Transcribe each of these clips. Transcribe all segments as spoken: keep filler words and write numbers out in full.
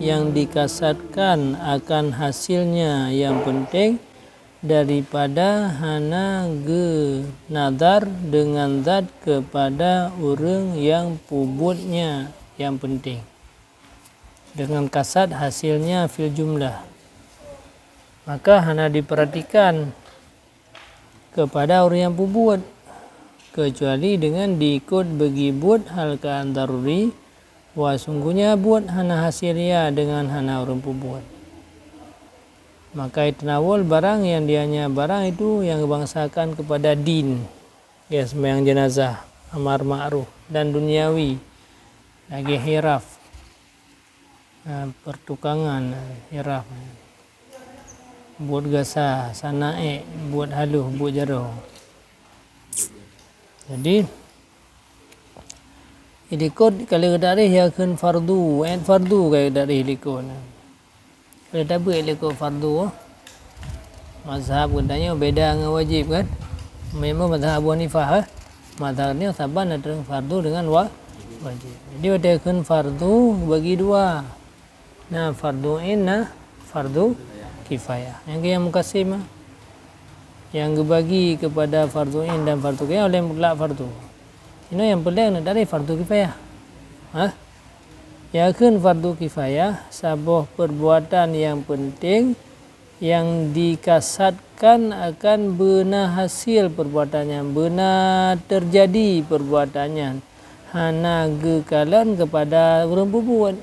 yang dikasatkan akan hasilnya yang penting daripada hana geunadhar dengan zat kepada ureuëng yang peubuetnya yang penting, dengan kasad hasilnya fil jumlah. Maka hana diperhatikan kepada ureuëng nyang peubuet, keucuali deungon diikot beugi buet hal keuadaan daruri, bahwa sungguhnya buet hana hasé ria deungon hana ureuëng peubuet. Maka itanawol barang nyang dianya barang itu nyang geubangsakan keupada din, ya, seumayang jeunazah, amar ma'ruf, dan duniawi, lagée hiraf, eh, pertukangan, eh, hiraf. Buet gasa, sanaék, buet haloh, buet jaroe. Jadi, ilikot ka lheueh geutareh ya kheun fardu, ayat fardu ka lheueh geutareh ilikot. Ka lheueh tabeuet ilikot fardu. Mazhab geutanyoe beda ngon wajib kan? Memang mazhab Abu Hanifah, eh. Mazhab nyoe saban na teurimong fardu dengan wa-, wajib. Jadi watée kheun fardu bagi dua. Na fardu ain, na fardu kifayah. Nyang keu nyang mukassim, ah. Nyang geubagi keupada fardu ain dan fardu kifayah oleh mutlak fardu. Inoe nyang peudeng na dari fardu kifayah. Hah? Ya kheun fardu kifayah, saboh perbuatan nyang penting nyang dikasatkan akan beuna hasil perbuatan nyan, beuna teujadi perbuatan nyan, hana geukalon keupada ureuëng peubuet.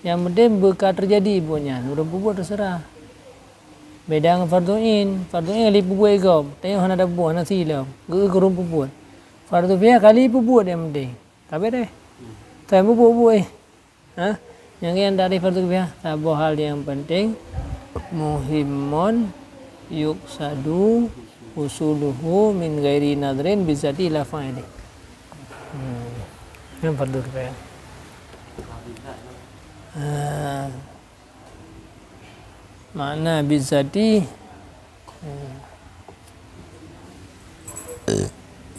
Nyang penting beuka teujadi buet nyan, ureuëng peubuet teuseurah. Beda ngon fardu ain, fardu ain ka lheueh peubuet gob, tanyoe hana tapeubuet, hana silom, geu-, geu-, ureuëng peubuet. Fardu kifayah ka lheueh peubuet nyang penting. Ka beureh. Tan peubuet-buet, eh. Ha? Nyang nyan dari fardu kifayah, saboh hal nyang penting, muhimmun yuqsadu husuluhu min ghairi nadrin bizati ila fa'ili. Hmm. Nyan fardu kifayah. Ah. Makna bizati, hmm.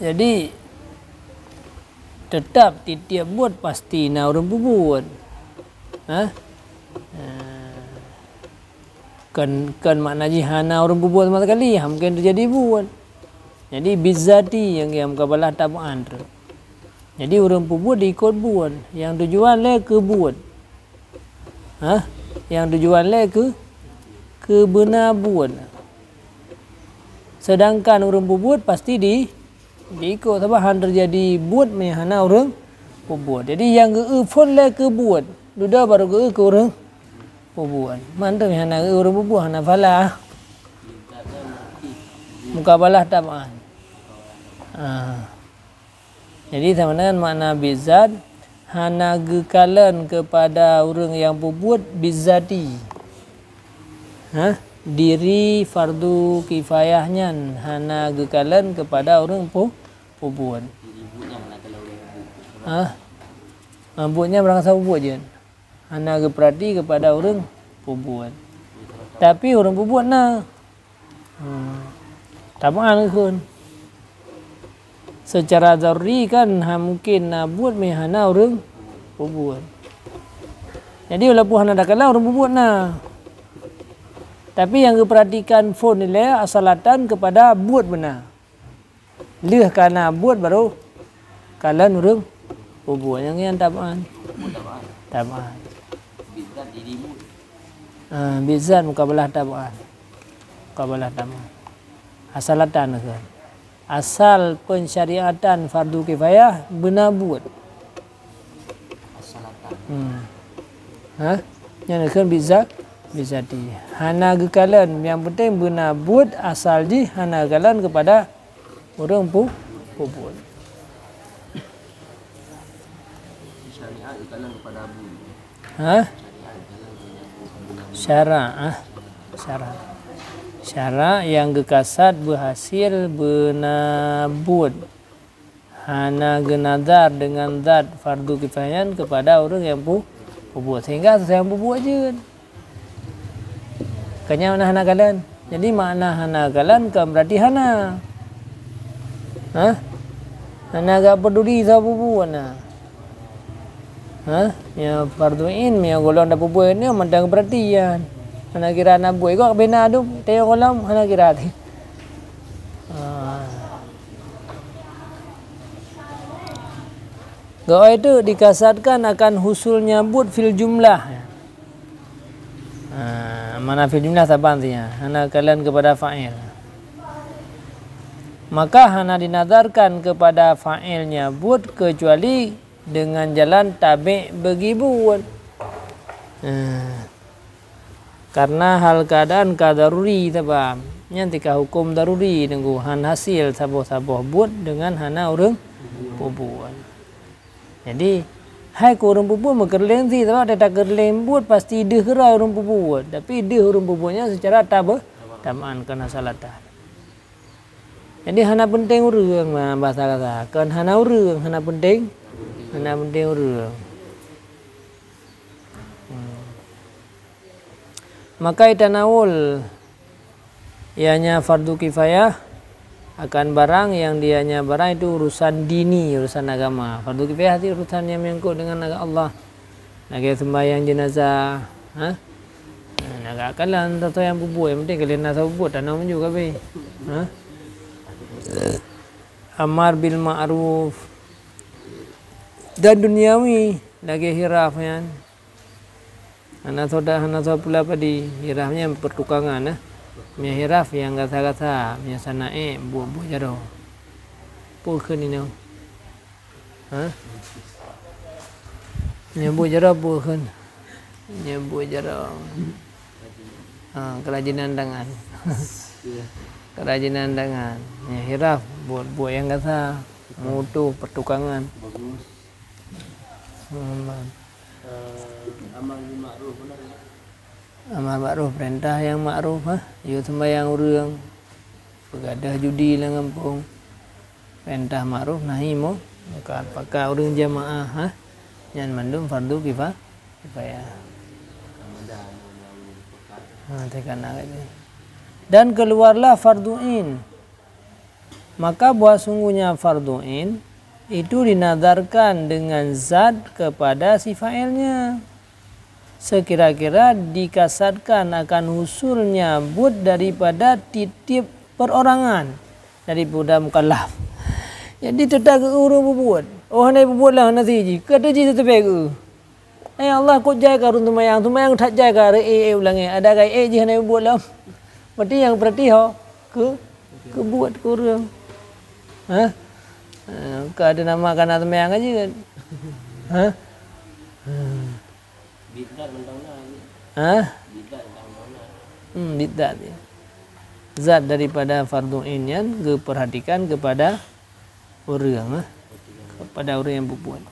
Jadi, teutap tieb-tieb buet pasti na ureuëng peubuet. Hah? Nah, kon, kon makna jih hana ureuëng peubuet sama sekali, hana mungken teujadi buet. Jadi, bizati nyang, nyang meukabalah tab'an. Jadi, ureuëng peubuet diikot buet, nyang tujuan lé keu buet. Hah? Nyang tujuan lé keu, keu beuna buet. Seudangkan ureuëng peubuet pasti di, diikot, sabab hana teujadi buet meunyo hana ureuëng peubuet. Jadi, nyang geu-eu phon lé keu buet, dudoe barô geu-eu keu ureuëng peubuet. Mantong hana geu-eu ureuëng peubuet, hana pahala. Mukabalah tab'an. Ah. Jadi, sama dengan makna bizat, hana geukalon keupada ureuëng nyang peubuet bizati. Hah? Diri fardu kifayah nyan hana geukalon keupada ureuëng pu-, peubuet. Hah? Ah, buet nyan barang saboh buet jeuet. Hana geupeurati keupada ureuëng peubuet. Tapi ureuëng peubuet na. Hmm. Tab'an kheun. Seucara zahri kan ha mungken na buet meuhana ureuëng peubuet. Jadi walaupun hana takalon ureuëng peubuet na. Tapi nyang geupeuratikan phon ilée asalatan keupada buet beuna. Lheueh ka na buet barô kalon ureuëng peubuet. Nyang nyan tab'an. Tab'an. Ah, bizat mukabalah tab'an. Mukabalah tab'an. Asalatan kheun. Asal pensyariatan fardu kifayah beuna buet. Hmm. Ha? Nyan kheun biza-, bizati. Hana geukalon, nyang penting beuna buet asal jih hana geukalon keupada ureuëng pu-, peubuet. Syariat geukalon keupada buet. Ha? Syariat geukalon keupada buet. Syarak, ah. Syarak. Syarak nyang geukasad beuhasil beuna buet. Hana geunadhar deungon zat fardu kifayah nyan keupada ureuëng nyang pu-, peubuet. Sehingga asai nyang peubuet jeuet. Keunyan hana kalon. Jadi makna hana kalon kon beurati hana. Hah? Hana gak peuduli saboh peubuet na. Ha? Meunyoe fardhu ain, meunyoe gohlom tapeubuet nyoe mantong berarti nyan. Hana kira na buet kok bina dum, tayong gohlom hana kira teuh. Ha. Geuh itu dikasatkan akan husulnya buet fil jumlah. Ha, mana fil jumlah saban sinya, hana keulan kepada fa'il. Maka hana dinazarkan kepada fa'ilnya buet kecuali dengan jalan tabe' bagi buet. Ha. Karena hal keadaan ka daruri saban. Nyan tika hukum daruri nunggu han hasil saboh-saboh buet dengan hana ureuëng peubuet. Jadi, hai keu ureuëng peubuet meukeureueng si, sabab teuka keureueng buet pasti deuh keudroe ureuëng peubuet. Tapi deuh ureuëng peubuet nyan secara tabe-, tamaan keunan salatan. Jadi, hana peunteng ureuëng, ma-, bahasa kata. Kon hana ureuëng, hana peunteng, hana peunteng ureuëng. Hmm. Maka itanawul ianya fardu kifayah akan barang yang dianya barang itu urusan dini, urusan agama. Fardu kifayah itu urusan yang menyangkut dengan agama Allah. Lagée sembahyang jenazah, ha? Nah, agak kalan tata yang peubuet, yang penting kalian nasa peubuet, tanah menuju kabeh. Ha? Amar bil ma'ruf dan duniawi lagée hiraf nyan. Hana soda, hana soe pula padi, hiraf nyan pertukangan, eh. Meunyoe hiraf nyang gasa-gasa, meunyoe sana ék buet-buet jaroe. Peue kheun inoe? Ha? Meunyoe buet jaroe peue kheun? Meunyoe buet jaroe. Ha, kerajinan tangan. Kerajinan tangan. Meunyoe hiraf buet-buet nyang gasa, meututoe pertukangan. Hmm. Eh, amar bil ma'ruf, beuna ya? Amar ma'ruf, peurintah nyang ma'ruf, ha? Yue sembahyang ureuëng, peugadôh judi lam gampông. Peurintah ma'ruf, nahi mu-, munkar. Pakat ureuëng jamaah, ha? Nyan mandum fardu kifa-, kifayah. Ha, teuka na kat jih. Dan keluarlah fardu ain. Maka bahwa sungguhnya fardu ain itu dinazarkan dengan zat kepada si fa'ilnya. Sekira-kira dikasatkan akan husulnya buet daripada tiep-tiep perorangan daripada mukallaf. Jadi, teuta geu ureuëng peubuet. Oh, hana peubuet lah, hana si jih. Kata jih teuteupe geu. Eh, Allah, kok jai ka ureuëng seumayang, seumayang that jai ka, eh, eh, ulang, eh. Ada gai, eh, jih hana buet lom. Berarti nyang berarti ho, ke, kebuet ke ureuëng. Ha? Eh, ka ada nama kana seumayang aja kan. Ha? Hmm. Bidat mantong na, ya. Ha? Bidat mantong na. Hmm, bidat, ya. Zat daripada fardu ain nyan geuperhatikan kepada ureuëng, eh, kepada ureuëng nyang peubuet.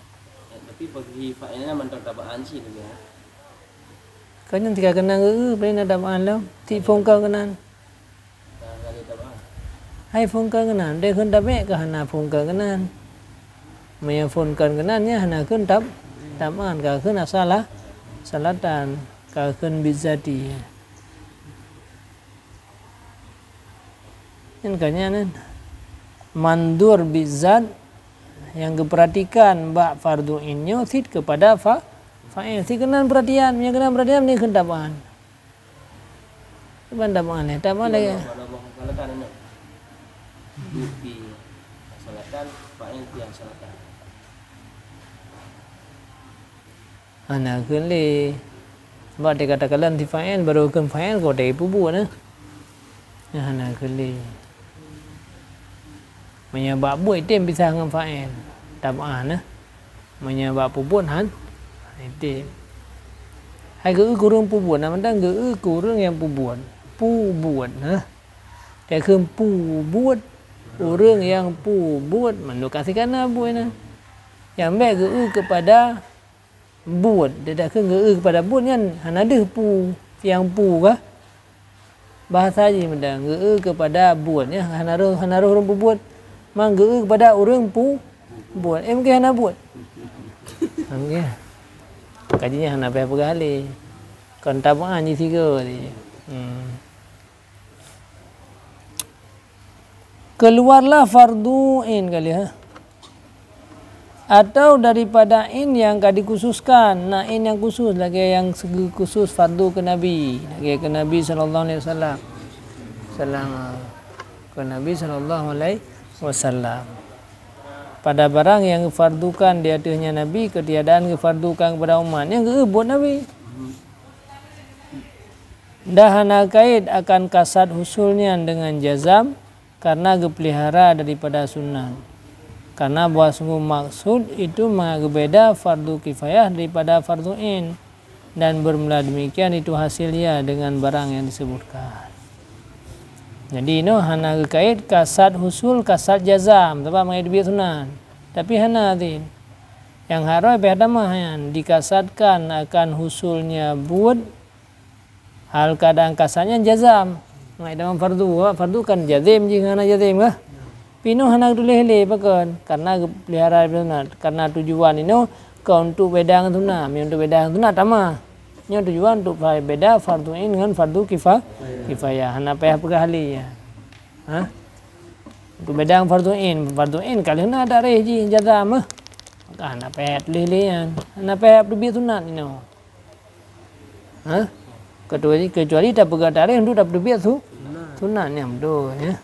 Tapi bagi fa'ilnya mantong tabaan cit lagée, eh. Kan nyang tika keunan geu, paling na tabaan lom, ti phon kon keunan. Nah, lagée tabaan. Hai phon kon keunan, deh kheun tabek ka hana phon kon keunan. Meunyoe phon kon keunan, nyan hana kheun tab-, tabaan, ka kheun asala-, salatan, ka kheun bizati. Nyan ka nyan, kan? Mandur bizat nyang geupeuratikan bak fardu ain nyoe cit keupada fa-, fa'il. Cit keunan peuratian, nyang keunan peuratian ni kheun tabaan. Tabaan, tabaan lé, tabaan lé. Kalau mau salatan, ini. Dupi salatan, fa'il tiang salatan. Hana kheun lé. Sebab dikatakan si fa'il, baru kheun fa'il, kau dai peubuet, nah. Nyan hana kheun lé. Meunyoe bak buet, item pisah ngon fa'il. Tabaan, nah. Meunyoe bak peubuet, han. Item. Hai geu-eu keu ureuëng peubuet, nah, mantong geu-eu keu ureuëng nyang peubuet. Peubuet, nah. Dai kheun peubuet, ureuëng nyang peubuet, mandum ka sikana buet, nah. Nyang bék geu-eu keupada buet, dai kheun geu-eu keupada buet nyan hana deuh pu, nyang pu kah? Bahasa jih mantong, geu-eu keupada buet, nyan hana roh, hana roh ureuëng peubuet. Mang geu-eu keupada ureuëng pu-, buet. Eh, mungkin hana buet. Mungkin. Kaji nyan hana payah peugah lé. Kon tabaan jih sigoe lé. Hmm. Keluarlah fardu ain kali, ha. Atau daripada ain nyang ka dikhususkan, na ain nyang khusus lagèe nyang seugeukhusus fardu keu Nabi, lagèe keu Nabi sallallahu alaihi wasallam. Salam keu Nabi sallallahu alaihi wasallam. Pada barang nyang geufardukan di ateueh nyan Nabi, keutiadaan geufardukan kepada umat, nyang geueuh buet Nabi. Dan hana kait akan kasad husul nyan dengan jazam, karena geupeulihara daripada sunat. Karena bahwasungguh maksud itu ma-, geubeda fardu kifayah daripada fardu ain, dan bermula demikian itu hasilnya dengan barang yang disebutkan. Jadi, inoe hana geukait kasad husul, kasad jazam, sabab mangat teubiet sunat. Tapi hana tin. Nyang haroi beh tamah nyan dikasadkan akan husulnya buet. Hal keadaan kasar nyan jazam. Ngai dalam fardu, fardu kan jazim jih, hana jazim kah? Pinoh hana geutuléh lé, pakon? Karena geupeulihara sunat. Karena tujuan inoe kon untuk beda ngon sunat. Meunyoe untuk beda ngon sunat, tamah. Nyoe tujuan untuk fa-, beda fardu ain ngon fardu kifa-, kifayah. Hana payah peugah lé, ya. Ha? Untuk beda ngon fardu ain. Fardu ain ka lheueh na tarikh jih jazam, eh. Maka hana payah tuléh lé nyan. Hana payah teubiet sunat inoe. Ha? Kecuali, kecuali tapeugah tarikh untuk tapeuteubiet su-, sunat nyang beutôi, ya.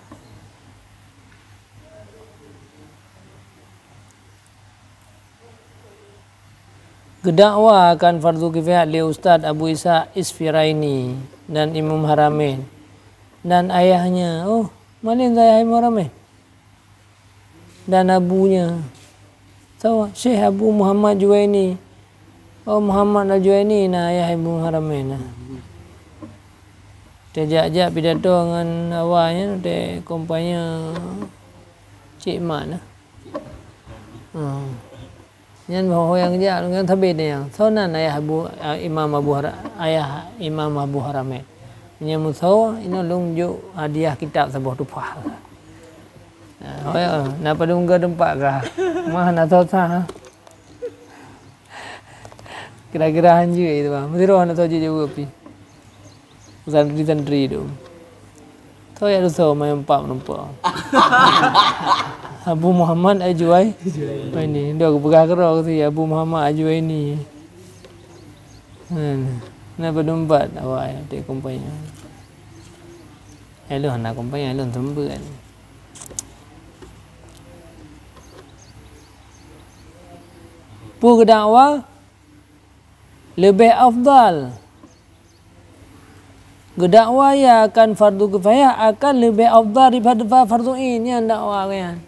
Geudakwa akan fardu kifayah lé Ustaz Abu Isa Isfiraini dan Imam Haramain dan ayahnya. Oh, malin ayah Imam Haramain? Dan abunya. Tho, Syekh Abu Muhammad Juwaini. Oh, Muhammad Al-Juwaini na ayah Abu Haramain na. Teujak-jak pidato ngon awaknyan, teukompanya Cik Mat na. Hmm. Nyan ho nyang jak ngon sabe nyan. Soe nan ayah Abu, eh, Imam Abu Hara-, ayah Imam Abu Haramain. Meunyoe musoe, inoe lôn jok hadiah kitab saboh tuphah. Nah, oh ya, na padum goe teumpat kah? Mah na soe sa. Kira-kira hanjeuet itu, bah. Meusidroe na soe jeuet jaweueb pih. Santri-santri tu. Soe ya tu soe main empat meureumpok. Abu Muhammad Ajuwai. Ini, dah aku peugah keudroe si Abu Muhammad Ajuwaini. Hmm. Na padum pat awak ya, di kompanya. Hello, na kompanya, hello, sumber kan. Peue geudakwa leubeh afdal. Geudakwa ya akan fardu kifayah akan leubeh afdal daripada fa-, fardu ain. Nyan dakwa nyan.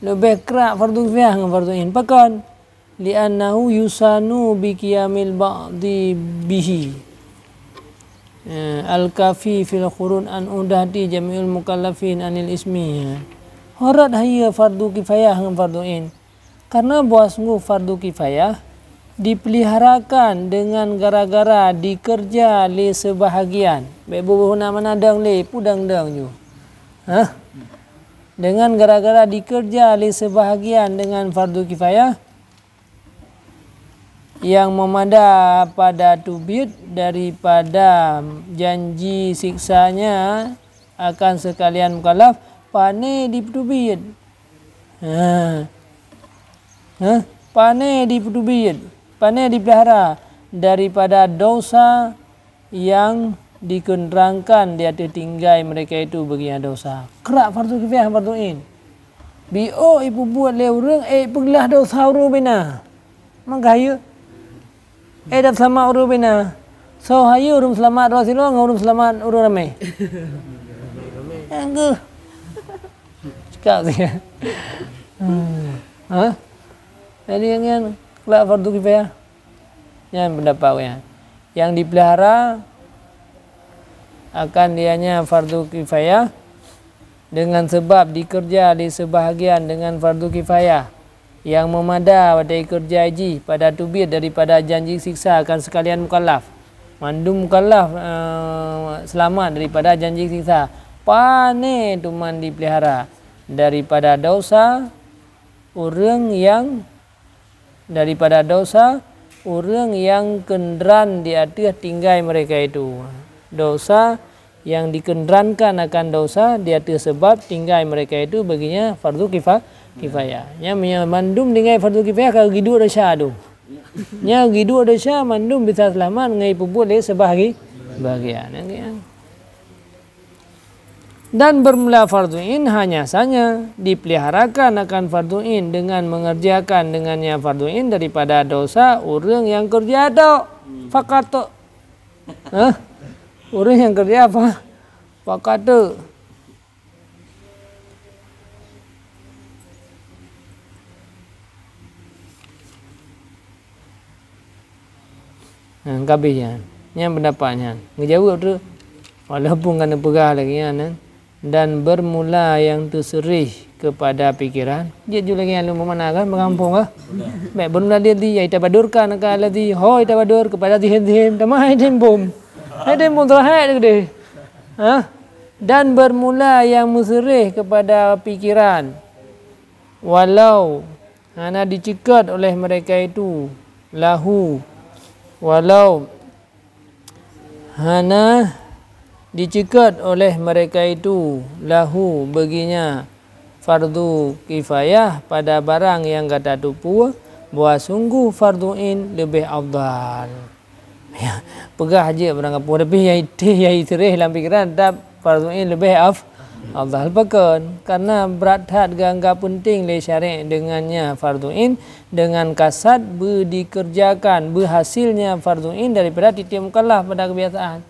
Leubeh krak fardu kifayah ngon fardu ain. Pakon? Li'annahu yusanu bi qiyamil ba'di bihi. Eh, al-kafi fil qurun an uhdati jami'ul mukallafin anil ismi. Horot hayeue fardu kifayah ngon fardu ain. Karena bahwa sungguh fardu kifayah dipeuliharakan dengan gara-gara dikeureuja lé seubahagian. Bék bubuh na mana dong lé, pudong-dong ju. Hah? Dengan gara-gara dikeureuja lé seubahagian dengan fardu kifayah, nyang meumada pada teubiet daripada janji siksanya akan seukalian mukallaf, pane dipeuteubiet. Ha. Ha? Pane dipeuteubiet, pane dipeulihara daripada dosa nyang dikeunrangkan di ateueh tinggai mereka itu beugian dosa. Krak fardu kifayah, fardu ain. Biôh ipeubuet lé ureuëng, eh, peuglah dosa ureuëng bina. Maka hayeue. Eh, dan seulamat ureuëng bina. Soe hayeue ureuëng seulamat droe siloe ngon ureuëng seulamat ureuëng ramé? Nyang geuh. Cakap sih. Hmm. Ha? Jadi, nyan, nyan, krak fardu kifayah. Nyan pendapat awaknyan. Nyang dipeulihara akan dianya fardu kifayah dengan sebab dikeureuja di seubahagian dengan fardu kifayah nyang meumada watée ikeureuja jih pada teubiet daripada janji siksa akan seukalian mukallaf. Mandum mukallaf, eh, seulamat daripada janji siksa. Pane teuma dipeulihara daripada dosa ureuëng nyang daripada dosa ureuëng nyang keunrang di ateueh tinggai mereka itu. Dosa yang dikeunrankan akan dosa di ateueh sabab tinggai mereka itu baginya fardu kifa-, kifayah. Nya meunyoe mandum tinggai fardu kifayah ka geuduek desya tu. Nya geuduek desya mandum bisa seulamat ngon ipeubuet lé seubahgi-, bahagian. Dan bermula fardu ain hanya saja dipeliharakan akan fardu ain dengan mengerjakan dengannya fardu ain daripada dosa ureuëng yang kerja tok. Fakat tok. Hah? Ureuëng nyang keureuja apa? Pakatu. Nah, kabeh nyan. Nyan pendapat nyan. Geujaweueb tu, walaupun ka neupeugah lagée nyan, eh. Dan bermula yang terserih kepada pikiran. Jeuet ju lagée nyan lôn meumana kan, bak gampông kah? Bék bermula dia di, ya tabadurkan ka ladi, ho itabadur kepada zihem-zihem, tamah hai tempom. Hai tempom teuhai deh. Ha? Dan bermula yang meuseureh kepada pikiran. Walau hana diceukot oleh mereka itu, lahu. Walau hana diceukot oleh mereka itu, lahu, baginya, fardu kifayah pada barang yang gata tupue bahwa sungguh fardu ain leubeh afdal. Ya, peugah jeuet barang kapeue, tapi nyang iteh, nyang iteureh lam pikiran, tab fardu ain leubeh af-, afdal. Pakon? Karena brat that geuanggap peunteng lé syarek dengannya fardu ain, dengan kasat beudikerjakan, beuhasilnya fardu ain daripada tiep-tiep mukallaf pada kebiasaan.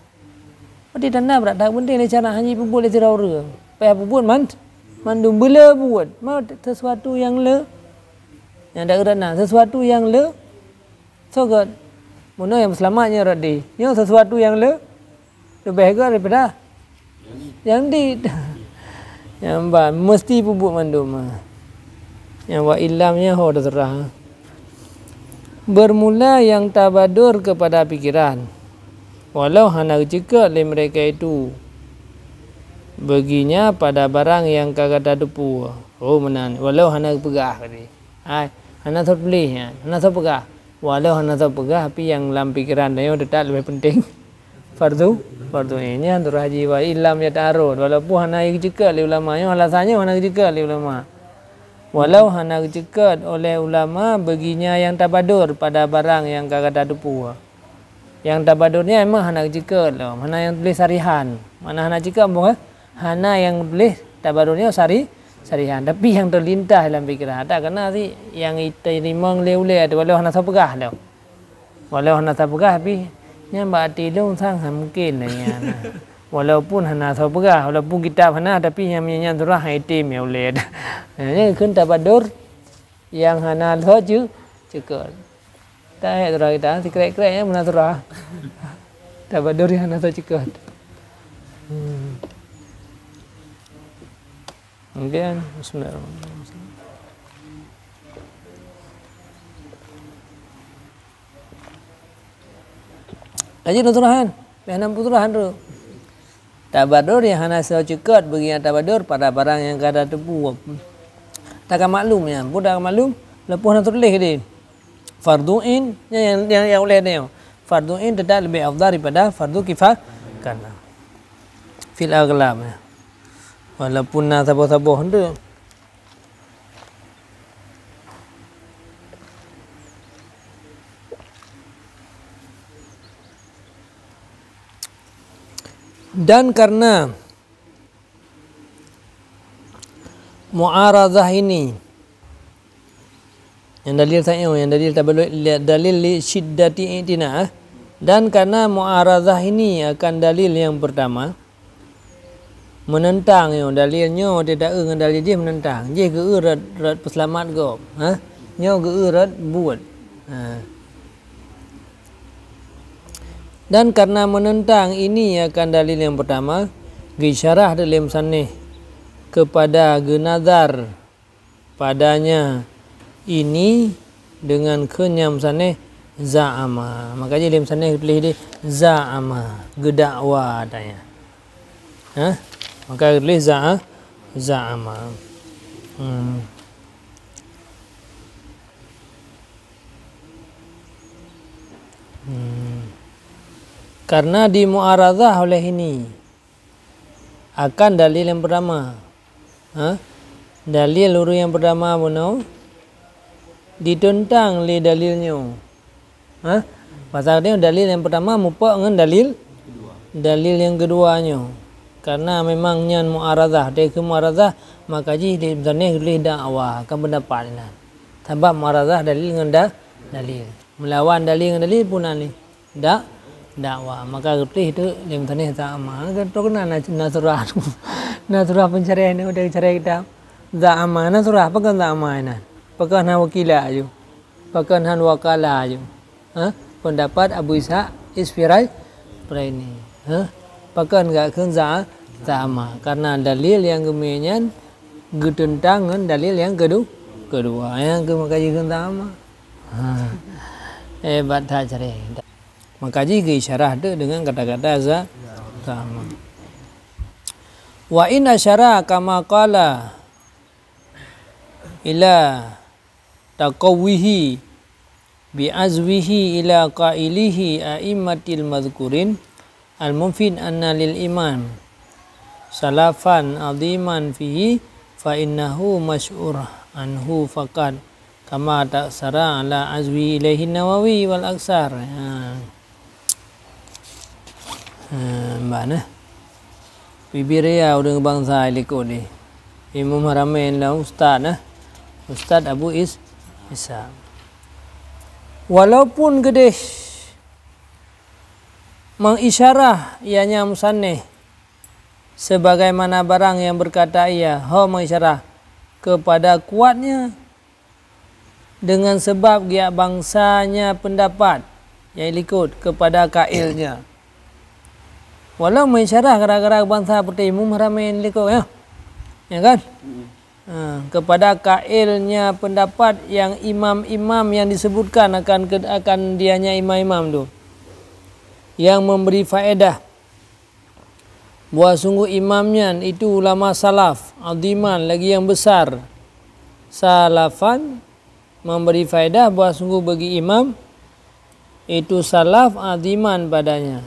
Berarti tanda brat that peunteng lé syarek hana jipeubuet lé sidroe ureuëng. Payah peubuet man-, mandum beu le buet. Ma sesuatu nyang le, nyang dak na, sesuatu nyang le, soe gét. Meunoe nyang seulamat nyoe rot di. Nyoe sesuatu nyang le, leubeh gét daripada nyang di. Nyang ban, meusti peubuet mandum. Nyang wa illam nyan ho teuseurah. Bermula yang tabadur kepada pikiran, walau hana geuceukot lé mereka itu baginya pada barang yang ka gata tupue. Oh, meunan. Walau hana geupeugah tadi. Hai, hana soe tuléh nyan, hana soe peugah. Walau hana soe peugah, tapi nyang lam pikiran tanyoe teutab leubeh peunteng. Fardu, fardu ain. Nyan tu rot haji wa illam yata'arud. Walaupun hana geuceukot lé ulama, nyoe alasan nyoe hana geuceukot lé ulama. Walau hana geuceukot oleh ulama baginya yang tabadur pada barang yang ka gata tupue. Nyang tabadur nyan memang hana geuceukot lom, hana nyang tuléh sarihan. Mana hana ceukot, boh, eh? Hana nyang tuléh tabadur nyoe sari-, sarihan. Tapi nyang teulintas lam pikiran, tak kena si nyang iteurimong lé ulée tu, walau hana soe peugah lom. Walau hana soe peugah, tapi nyan bak até lôn sang mungken lah nyan. Walaupun hana soe peugah, walaupun kitab hana, tapi nyang, nyang surah item ya ulée. Nyan kheun tabadur nyang hana soe ceu-, ceukot. Tak hek surah kita, sikrek-krek ya meunan surah. Tabadur nyang hana soe ceukot. Hmm. Kemudian, bismillahirrahmanirrahim. Aja nuturahan, payah nam puturahan tu. Tabadur nyang hana soe ceukot bagi nyang tabadur pada barang nyang ka tateupeue. Takan maklum nyan, peue takan maklum, leupah na tuléh di. Fardu ain, nyang, nyang, nyang ulée nyoe. Fardu ain teutap leubeh afdal daripada fardu kifa-, kana. Fil aghlab, ya. Walaupun na saboh-saboh tu. Dan karena mu'aradhah ini, nyang dalil sayoe, nyang dalil tabalot, dalil li syiddati i'tina, dan karena mu'aradhah ini akan dalil yang pertama, menentang nyoe, dalil nyoe tidak ngon dalil jih menentang. Jih geu rot, rot peuseulamat gob. Ha? Nyoe geu rot buet. Ha. Dan karena menentang ini akan dalil yang pertama, geuisyarah lé musanif kepada geunazar padanya ini dengan kheun nyang meusanéh za'ama. Maka jih lé meusanéh geutuléh deh za'ama, geudakwa tanya. Hah? Maka geutuléh za'a-, za'ama. Hmm. Hmm. Karena dimu'aradhah oleh ini. akan dalil nyang peurtama. Ha? Dalil ureuëng nyang peurtama bunoe diteuntang lé dalil nyoe. Ha? Pasal nyoe dalil nyang peurtama mupok ngon dalil, dalil nyang keudua nyoe. Karena memang nyan mu'aradhah, dari keu mu'aradhah, maka jih di sana tuléh dakwa, kan pendapat nyan. Sabab mu'aradhah dalil ngon da-, dalil. Meulawan dalil ngon dalil pun na lé. Dak, dakwa. Maka geutuléh teuk lé meutuléh za'ama. Kan trok na, na, na surah. Na surah peucaré nyoe, udeb caré kitab. Za'ama, na surah, pakon za'ama nyan? Pakon hana wakila aju? Pakon hana wakala aju? Ha? Pendapat Abu Ishaq Isfira-, Isfiraini. Ha? Pakon geukheun za-, za'ama? Karena dalil nyang geumé nyan geuteuntang ngon dalil nyang keudu-, keudua. Nyang keu maka jikheun za'ama. Ha. Hebat that caré. Maka jih geuisyarah teuk deungon kata-kata za-, za'ama. Wa in asyara kama qala ila taqawwihi bi azwihi ila qailihi a'immatil mazkurin, al-mufid anna lil imam salafan aziman fihi, fa innahu masyhur anhu faqat, kama taksara ala azwi ilaihi Nawawi wal aksar. Ha. Ha, mbak nah. Bibir ya ureuëng bansa likot ni. Imam Haramain lah ustaz nah. Ustaz Abu Is-, Isa. Walaupun geudeh mengisyarah ianya musannif sebagaimana barang yang berkata ia, ho mengisyarah kepada kuatnya dengan sebab giak bangsanya pendapat yang likot kepada kailnya. Walau mengisyarah gara-gara bansa peuti Imam Haramain likot, ya. Ya kan? Ha, kepada kailnya pendapat yang imam-imam yang disebutkan akan ke-, akan dianya imam-imam tu, yang memberi faedah bahwa sungguh imam nyan itu ulama salaf, aziman, lagi yang besar. Salafan, memberi faedah bahwa sungguh bagi imam itu salaf aziman padanya.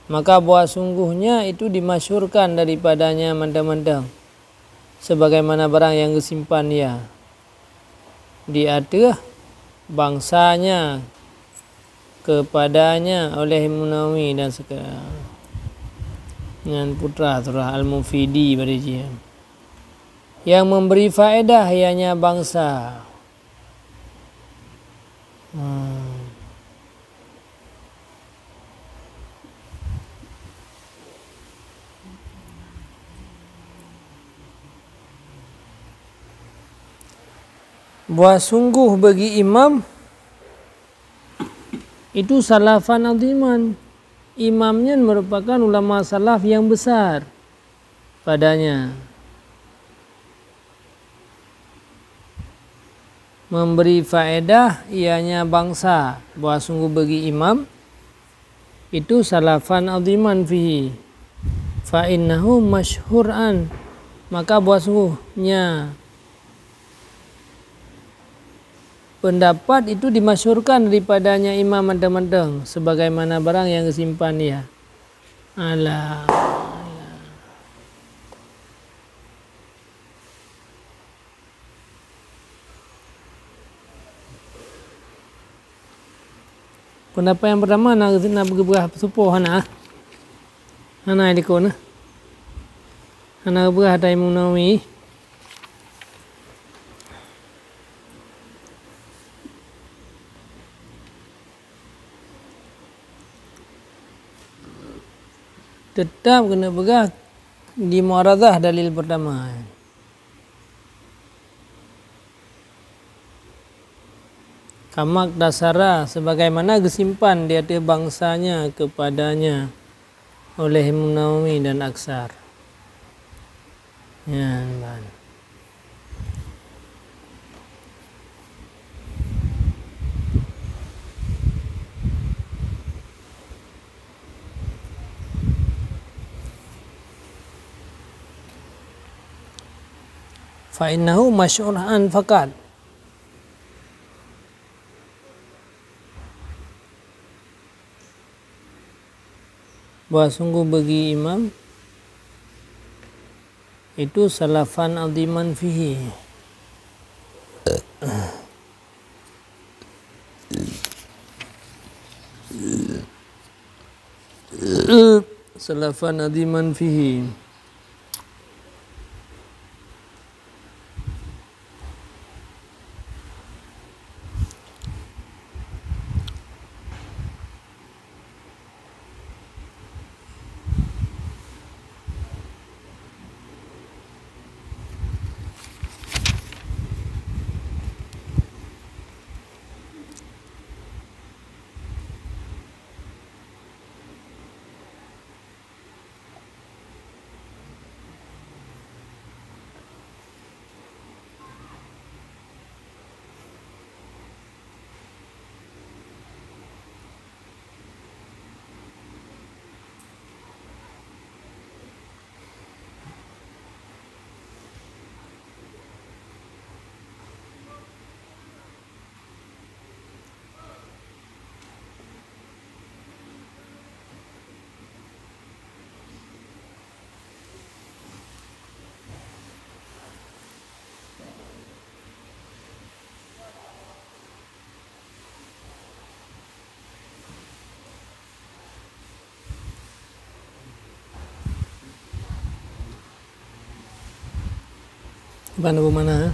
Maka bahwa sungguhnya itu dimasyhurkan daripadanya mantong-mantong. Sebagaimana barang yang geusimpan ia di ateueh bangsanya kepadanya oleh Imam Nawawi dan seke-, nyan putra surah Al-Mufidi bari jih, yang memberi faedah ianya bangsa. Hmm. Bahwa sungguh bagi imam itu salafan aziman. Imam nyan merupakan ulama salaf yang besar padanya. Memberi faedah ianya bangsa, bahwa sungguh bagi imam itu salafan aziman fihi, fa innahu masyhur an, maka bahwa sungguhnya pendapat itu dimasyhurkan daripadanya imam mantong-mantong sebagaimana barang yang geusimpan ia. Alah. Pendapat yang pertama na, na geubeurah peusupoh hana. Hana likot na. Hana geubeurah ata Imam Nawawi. Tetap keuneuk peugah di mu'aradhah dalil pertama. Kama iktasara, sebagaimana geusimpan di ateueh bangsanya kepadanya oleh Imam Nawawi dan aksar. Nyan ban. Fa innahu masyhur an faqat. Bahwa sungguh bagi imam Itu salafan adhiman fihi. Salafan adhiman fihi. Ban Abu Mana, eh?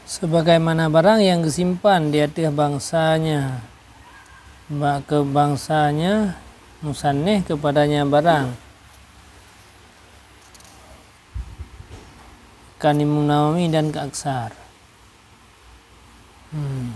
Sebagaimana barang nyang geusimpan di ateueh bangsanya, bak keu bangsanya, musannif keupadanya barang, kan Imam Nawawi dan keu aksar. Hmm.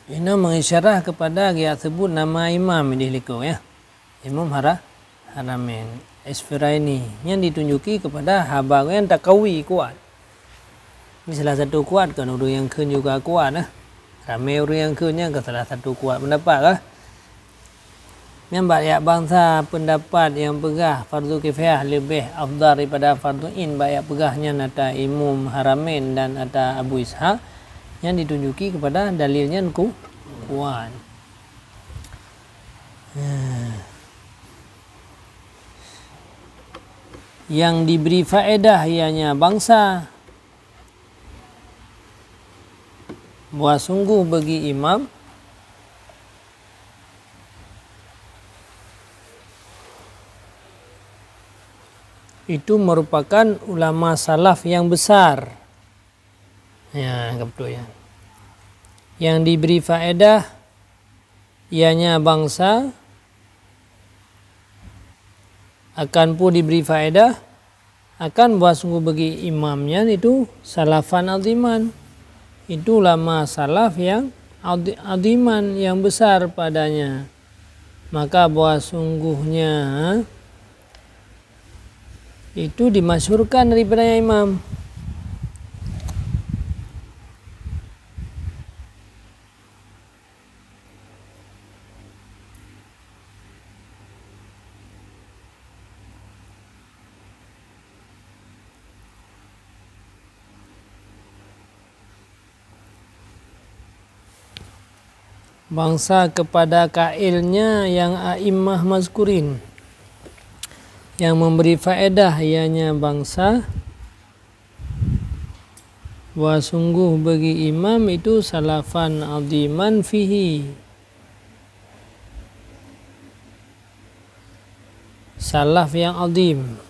Inoe mengisyarah kepada geujak seubut nama imam di likot, ya. Imam Hara-, Haramain Isfiraini, nyan ditunjuki kepada haba nyan takawi, kuat. Ini salah satu kuat, kan ureuëng nyang kheun juga kuat, nah. Ramé ureuëng nyang kheun nyan ke salah satu kuat pendapat, kah? Nyan bak jak bansa pendapat nyang peugah fardu kifayah leubeh afdal daripada fardu ain, bak jak peugah nyan ata Imam Haramain dan ata Abu Ishaq, nyan ditunjuki kepada dalil nyan ku-, kuat. Nyang dibri faedah ianya bansa, bahwa sungguh bagi imam itu merupakan ulama salaf yang besar. Ya, betul, ya. Yang diberi faedah ianya bansa, akan pun diberi faedah akan bahwa sungguh bagi imam nyan itu salafan aziman. Itu ulama salaf yang azi-, aziman, yang besar padanya. Maka bahwa sungguhnya itu dimasyhurkan daripada imam. Bansa kepada kailnya yang a'immah mazkurin, yang memberi faedah ianya bansa bahwa sungguh bagi imam itu salafan aziman fihi, salaf yang azim,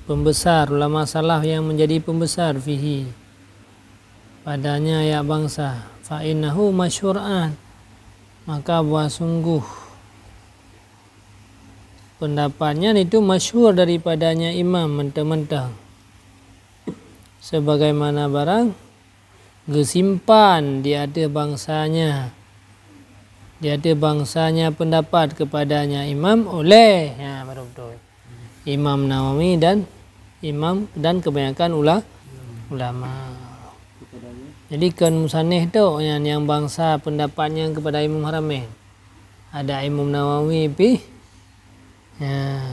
pembesar, ulama salaf yang menjadi pembesar fihi, padanya ya bansa, fa innahu masyhur'an, maka bahwa sungguh pendapat nyan itu masyhur daripadanya imam mentang-mentang. Sebagaimana barang geusimpan di ateueh bangsanya, di ateueh bangsanya pendapat kepadanya imam oleh, ha, baru betul, Imam Nawawi dan imam dan kebanyakan ula-, ulama. Jadi kon musannif tok nyan nyang bansa pendapat nyan kepada Imam Haramain. Ada Imam Nawawi pih. Ya,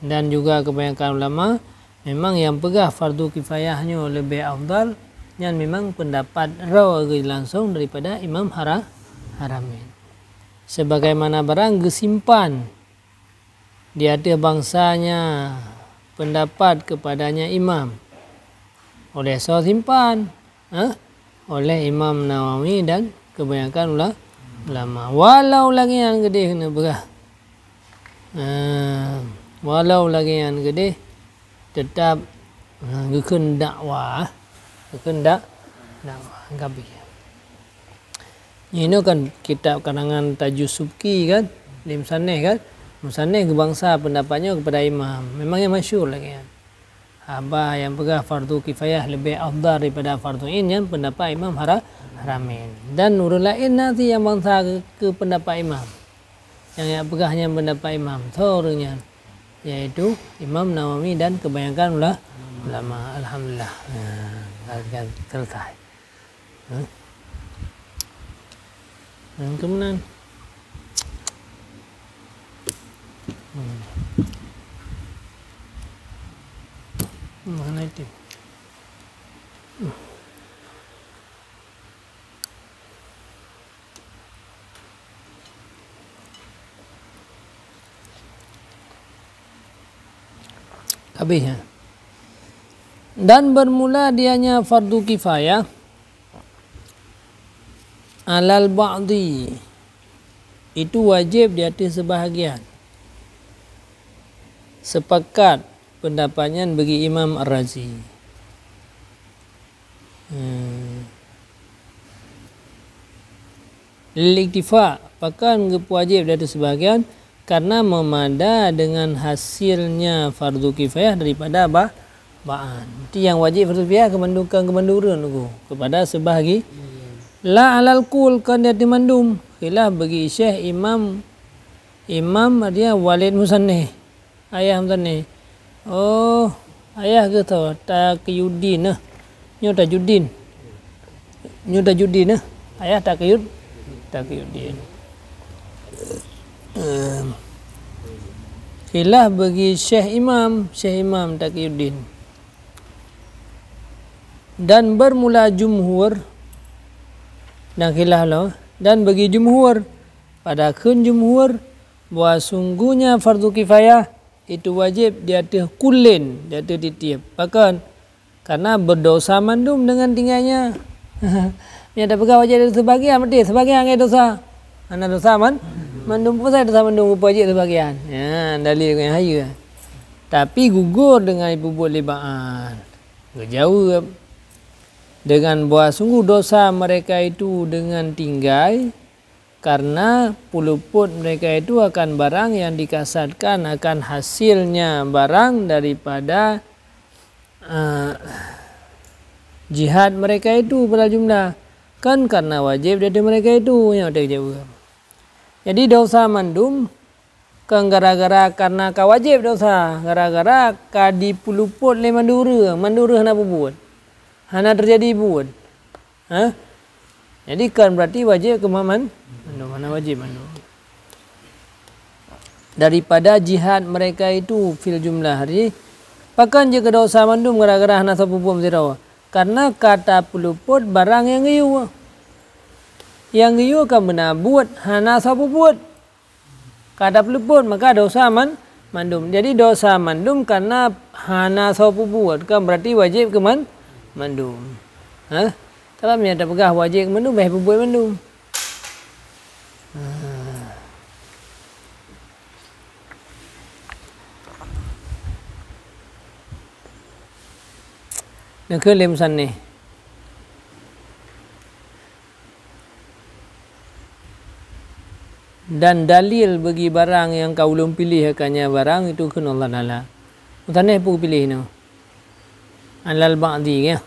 dan juga kebanyakan ulama memang yang peugah fardu kifayah nyoe lebih afdal, nyan memang pendapat rawi langsung daripada Imam Hara-, Haramain. Sebagaimana barang geusimpan di ateueh bangsanya pendapat kepadanya imam. Oleh soe simpan? Ha? Oleh Imam Nawawi dan kebanyakan ula-, ulama. Walau lagée nyan keudeh keuneuk peugah. Ha, walau lagée nyan keudeh teutap, ha, geukheun dakwah. Geukheun dak-, dakwah. Gabih. Inoe kan kitab karangan Tajus Subki kan, lé musannif kan. Musannif geubangsa pendapat nyoe kepada imam. Memang nyang masyhur lagée nyan. Haba nyang peugah fardu kifayah leubeh afdal daripada fardu ain nyan pendapat Imam Hara-, Haramain. Dan ureuëng laén na cit nyang bangsa keu, keu pendapat imam. Nyang, nyang peugah nyan pendapat imam. Soe ureuëng nyan? Yaitu Imam Nawawi dan kebanyakan ula-, ulama. Alhamdulillah. Nah, selesai. Hah? Nyang keumeunang. Hmm. Mana itu? Habis, ya. Dan bermula dianya fardu kifayah alal ba'di, itu wajib di atas sebahagian. Sepakat pendapat nyan bagi Imam Ar-Razi. Hmm. Lil iktifa, pakon geupeuwajéb dari seubahagian, karena meumada dengan hasilnya fardu kifayah daripada ba-, ba'an. Berarti nyang wajéb fardu kifayah keu mandum, kon keu mandum ureuëng, keupada seubahagi-, la alal kul, kon di ateueh mandum. Khilaf bagi Syekh Imam, Imam dia Walid Musannif. Ayah meusané. Oh, ayah geuh tho Taqiyuddin nah. Nyoe Tajuddin. Nyoe Tajuddin nah. Ayah Taqiyud-, Taqiyuddin. Ehm. Khilaf bagi Syekh Imam, Syekh Imam Taqiyuddin. Dan bermula jumhur, dan khilaf lah, dan bagi jumhur, pada kheun jumhur, bahwa sungguhnya fardu kifayah itu wajib di ateueh kullin, di ateueh tieb-tieb. Pakon? Karena berdosa mandum dengan tinggainnya. Meunyoe tapeugah wajéb di ateueh seubahagian, berarti seubahagian ngon dosa. Hana dosa man-, mandum, peue saja dosa mandum, wajéb seubahagian. Ya, dalil nyang hayeue. Tapi gugur dengan ipubuet lé ba'an. Geujaweueb, dengan bahwa sungguh dosa mereka itu dengan tinggai, karena pulupot mereka itu akan barang yang dikasadkan akan hasilnya barang daripada, eh, jihad mereka itu pada jumlah. Kan karena wajib dari mereka itu, nyang watée jaweueb. Jadi dosa mandum, kon gara-gara karena ka wajéb dosa, gara-gara ka dipulupot lé mandum ureuëng, mandum ureuëng hana peubuet. Hana teujadi buet. Ha? Jadi kon berarti wajéb keu man-, mandum, hana wajéb mandum. Daripada jihad mereka itu fil jumlah. Jadi, pakon jeuet keu dosa mandum gara-gara hana soe peubuet sidroe? Karena ka tapulupot barang nyang geuyue. Nyang geuyue ka meunan buet hana soe peubuet. Ka tapulupot, maka dosa man-, mandum. Jadi dosa mandum karena hana soe peubuet, kan berarti wajéb keu man-, mandum. Ha? Tapi meunyoe tapeugah wajéb keu mandum, bah peubuet mandum. Ha. Neukheun lé musannif. Dan dalil bagi barang nyang ka ulôn piléh akan nyan barang itu kheun Allah Taala. Meutaneh peue piléh nyoe? Alal ba'di, ya.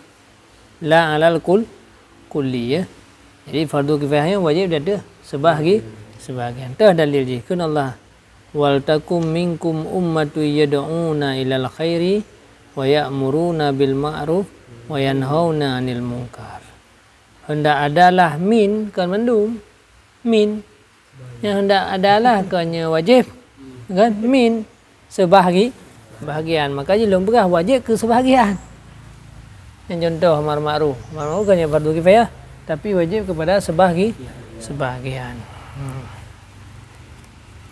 La alal kul-, kulli, ya. Jadi fardu kifayah nyoe wajéb di ateueh seubahagi-, seubahagian. Teuh dalil jih kheun Allah, "Wal takum minkum ummatun yad'una ilal khairi wa ya'muruna bil ma'ruf wa yanhauna 'anil munkar." Hendak adalah min, kon mandum. Min. Nyang hendak adalah kon nyoe wajéb. Kan? Min. Seubahgi-, sebahagian. Maka jih lôn peugah wajéb keu sebahagian. Nyang contoh amar ma'ruf. Amar ma'ruf kon nyoe fardu kifayah, tapi wajéb keupada seubahgi-, sebahagian. Hmm.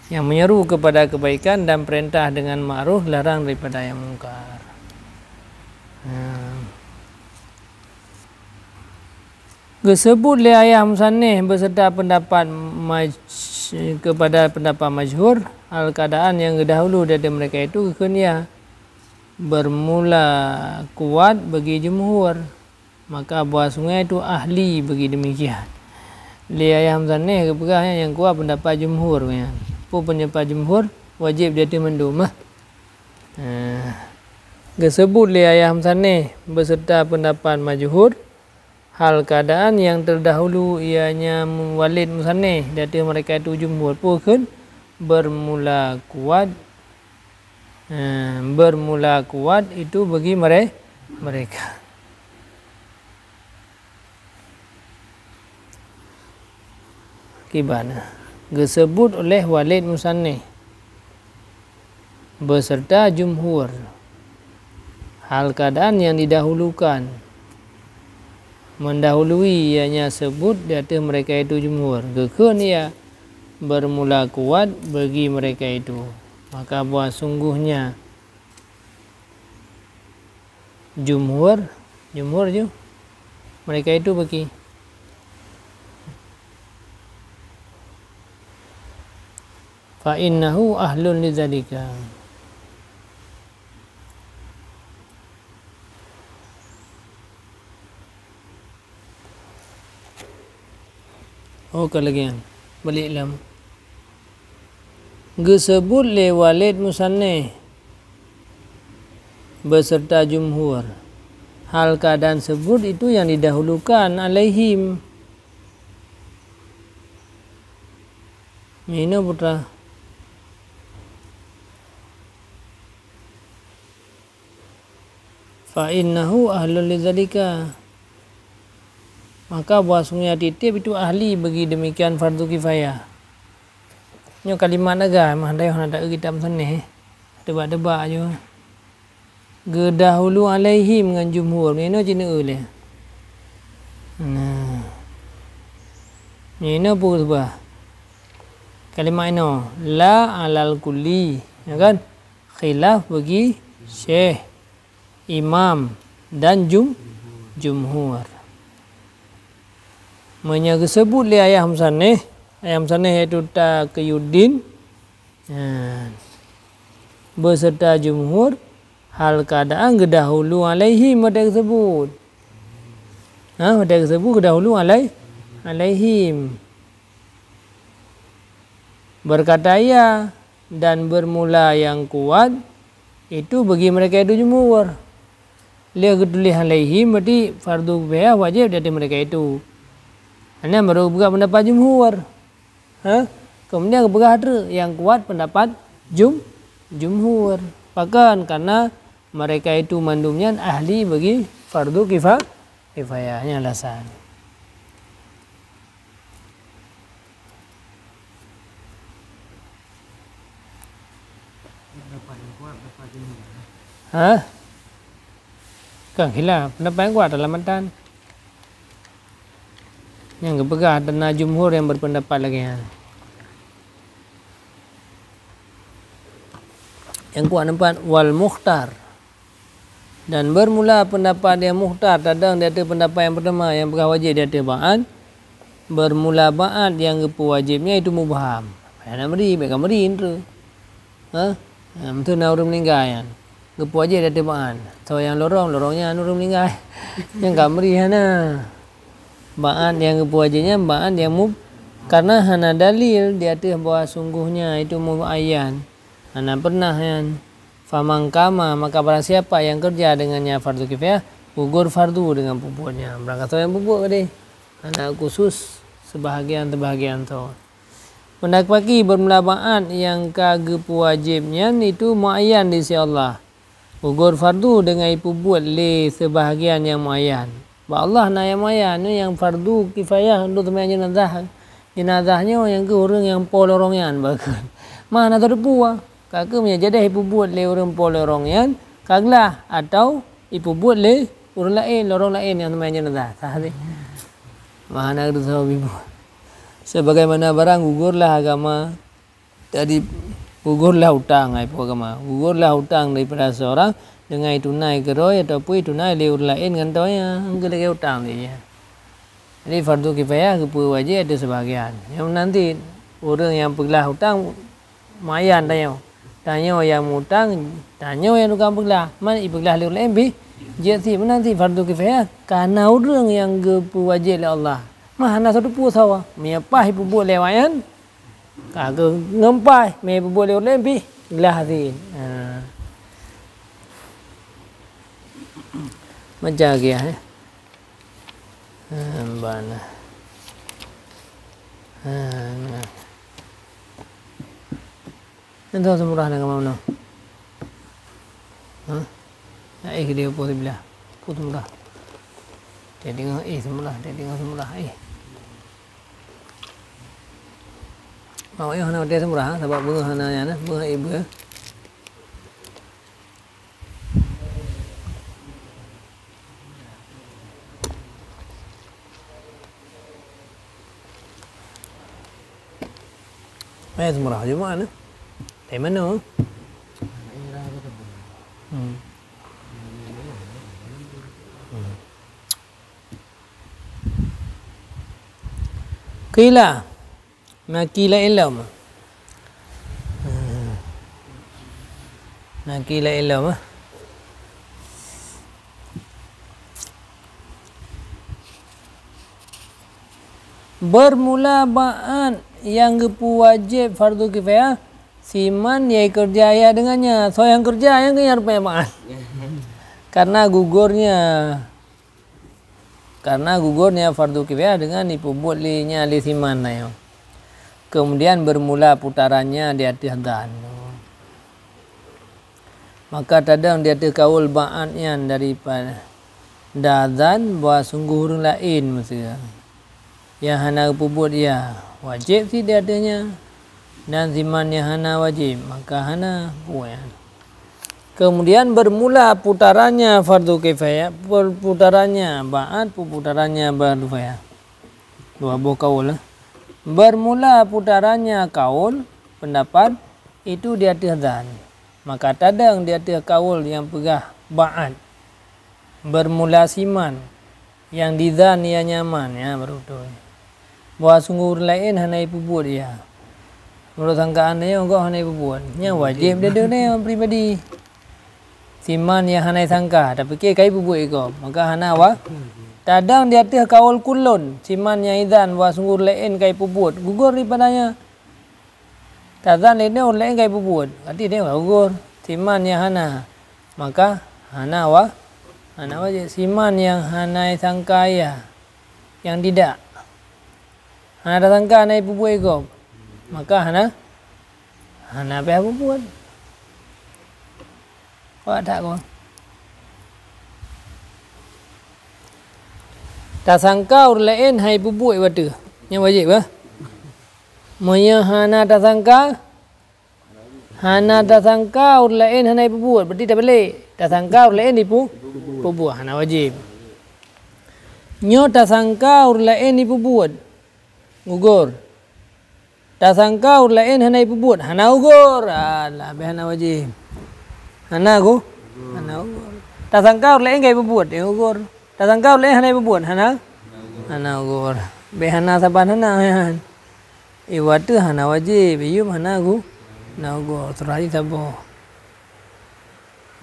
Yang menyeru kepada kebaikan dan perintah dengan ma'ruf, larang daripada yang mungkar. Hmm. Geuseubut lé ayah musannif beuseurta peundapat maj-, keupada peundapat masyhur, hal keuadaan nyang geudahulu di ateueh mereka itu geukheun ia beurmula kuat bagi jumhur, maka bahwasunggoe itu ahli bagi demikian. Lé ayah musannif geupeugah nyan nyang kuat peundapat jumhur nyan. Peue peundapat jumhur? Wajéb di ateueh mandum, eh. Eh, geuseubut lé ayah musannif beuseurta peundapat masyhur, hal keuadaan nyang teudahulu, ianya mu-, Walid musannif, di ateueh mereka itu jumhur. Peue kheun? Beurmula kuat, eh, beurmula kuat itu bagi mere-, mereka. Kiban geuseubut oleh Walid musannif beuseurta jumhur. Hal keuadaan nyang didahulukan, mendahului ianya seubut di ateueh mereka itu jumhur. Geukheun ia beurmula kuat bagi mereka itu. Maka bahwasunggohnya jumhur, jumhur ju, mereka itu bagi. Fa innahu ahlun lidzalika. Oh, ka lagée nyan. Balik lam. Geuseubut lé Walid musannif beuseurta jumhur. Hal keuadaan seubut itu nyang didahulukan alaihim. Meunoe putra. Fa innahu ahlul lidzalika. Maka bahwasunggoe tieb-tieb itu ahli bagi demikian fardu kifayah. Nyoe kalimat lagée mah dayah na taeu kitab musannif, eh. Teuba-teuba ju. Geudahulu alaihim ngon jumhur. Meunoe cit neueu lé. Nah. Meunoe peue seubah? Kalimat inoe, la alal kulli, ya kan? Khilaf bagi syekh, imam, dan jum-, jumhur. Meunyoe geuseubut lé ayah musannif, ayah musannif yaitu Taqiyuddin, ha, beuseurta jumhur, hal keuadaan geudahulu alaihim watée geuseubut. Ha, watée geuseubut geudahulu alai-, alaihim. Berkata ia, dan bermula yang kuat, itu bagi mereka itu jumhur. Lé geutuléh alaihim, berarti fardu kifayah wajéb di ateueh mereka itu. Hana baru geupeugah pendapat jumhur. Ha? Kemudian geupeugah treuk nyang kuat pendapat jum-, jumhur. Pakon? Karena mereka itu mandum nyan ahli bagi fardu kifa-, kifayah. Nyan alasan. Ha? Kan khilaf. Pendapat nyang kuat dalam matan. Nyang geupeugah dan na jumhur nyang berpendapat lagée nyan. Nyang kuat nampak wal mukhtar. Dan bermula pendapat nyang mukhtar, tadong di ateueh pendapat nyang pertama nyang peugah wajéb di ateueh ba'an. Bermula ba'an nyang geupeuwajéb nyan itu mubham. Payah na meuri, bék ka meuri treuk. Ha? Ha, meuteuna ureuëng meuninggai nyan. Geupeuwajéb di ateueh ba'an. Soe nyang lorong, lorong nyan ureuëng meuninggai. Nyang ka meuri hana. Ba'an nyang geupeuwajéb nyan ba'an nyang mub-, karena hana dalil di ateueh bahwa sungguhnya itu muayyan. Hana pernah nyan. Faman qama, maka barang siapa yang kerja dengannya fardu kifayah, gugur fardu dengan peubuetnya. Barang kasoe nyang peubuet gadeh. Hana khusus sebahagian-sebahagian soe. Mendaki bermula ba'an nyang ka geupeuwajéb nyan itu muayyan di sisi Allah. Gugur fardu dengan ipeubuet lé sebahagian nyang muayyan. Bak Allah na nyang mayan, nyoe nyang fardu kifayah untuk seumayang jenazah. Jenazah nyoe nyang keu ureuëng nyang po lorong nyan, bahkan. Mah na teudepu, ah. Ka keuh meunyoe jadeh ipeubuet lé ureuëng po lorong nyan, ka glah atau ipeubuet lé ureuëng laén, lorong laén nyang seumayang jenazah. Sah lé. Mah na teudepu. Sebagaimana barang gugurlah agama Jadi, gugurlah utang, hai po agama. Gugurlah utang daripada seseorang dengan itunai keudroe ataupun itunai lé ureuëng laén ngon toh nyan, keu lagée utang lé nyan. Jadi, fardu kifayah geupeuwajéb ateueh seubahagian. Nyoe nanti ureuëng nyang peuglah utang mayan tanyoe. Tanyoe nyang mutang, tanyoe nyang tukang peuglah. Man ipeuglah lé ureuëng laén pih jeuet cit. Meunan cit fardu kifayah ka na ureuëng nyang geupeuwajéb lé Allah. Mah hana soe teupeue sawa. Meunyoe paih ipeubuet lé awaknyan, ka geuh ngon paih, mé peubuet lé ureuëng laén pih glah cit. Ha. Macam lagée, eh. Ha, ban. Ha, nah. Entah seumurah na kama meunoe. Ha? Na éh di upo siblah. Upo seumurah. Jadi ngah éh seumurah, jadi ngah seumurah éh. Awak nyoe hana watée seumurah, sabab beungoh hana nyan, beungoh éh beu. Eh, seumurah Jumat ni. Dari mana? Hmm. Hmm. Qila. Na qila ilom. Na qila ilom. Bermula ba'at nyang geupeuwajéb fardu kifayah, siman nyang keureuja ia deungon nyan. Soe nyang keureuja, nyang keureuja rupanya ba'at. Karena gugurnya Karena gugurnya fardu kifayah deungon ipeubuet lé nya lé siman nyoe. Kemudian bermula putarannya di ateueh zan. Maka tadong di ateueh kaul ba'at nyan daripada zan bahwa sungguh ureuëng laén meuseuha. Nyang hana geupeubuet ia wajéb cit di ateueh nyan. Dan siman nyang hana wajéb, maka hana buet nyan. Kemudian bermula putarannya fardu kifayah, per-, putarannya ba'at, putarannya fardu kifayah. Dua boh kaul, eh. Bermula putarannya kaul, pendapat, itu di ateueh zan. Maka tadong di ateueh kaul nyang peugah ba'at. Bermula siman. Nyang di zan ia nyaman, ya, baru tu. Bahwa sungguh ureuëng laén hana ipeubuet ia. Meunurot sangkaan nyoe gob hana ipeubuet. Nyan wajéb dada nyoe pribadi. Siman nyang hana isangka, tapike ka ipeubuet gob, maka hana wa-, tadong di ateueh kaul kulon, siman nyang izan bahwa sungguh ureuëng laén ka ipeubuet, gugur daripada nyan. Tazan lé nyoe ureuëng laén ka ipeubuet, berarti nyoe ka gugur. Siman nyang hana, maka hana wa-, hana wajéb. Siman nyang hana isangka ia, nyang tidak. Hana tasangka hana ipeubuet gob, maka hana, hana payah peubuet. Awak that kon. Tasangka ureuëng laén hai peubuet watée nyan wajéb, bah. Meunyoe hana tasangka, hana tasangka ureuëng laén hana ipeubuet, berarti tabalek. Tasangka ureuëng laén ipu-, peubuet, hana wajéb. Nyoe tasangka ureuëng laén ipeubuet, gugur. Tasangka ureuëng laén hana ipeubuet, hana gugur. Alah, beh hana wajéb. Hana gu-, hana gugur. Tasangka ureuëng laén ka ipeubuet, ya gugur. Tasangka ureuëng laén hana ipeubuet, hana, hana gugur. Beh hana saban hana nyan. Iwa teuh hana wajéb, iyum hana gu-, hana gugur. Surah saboh.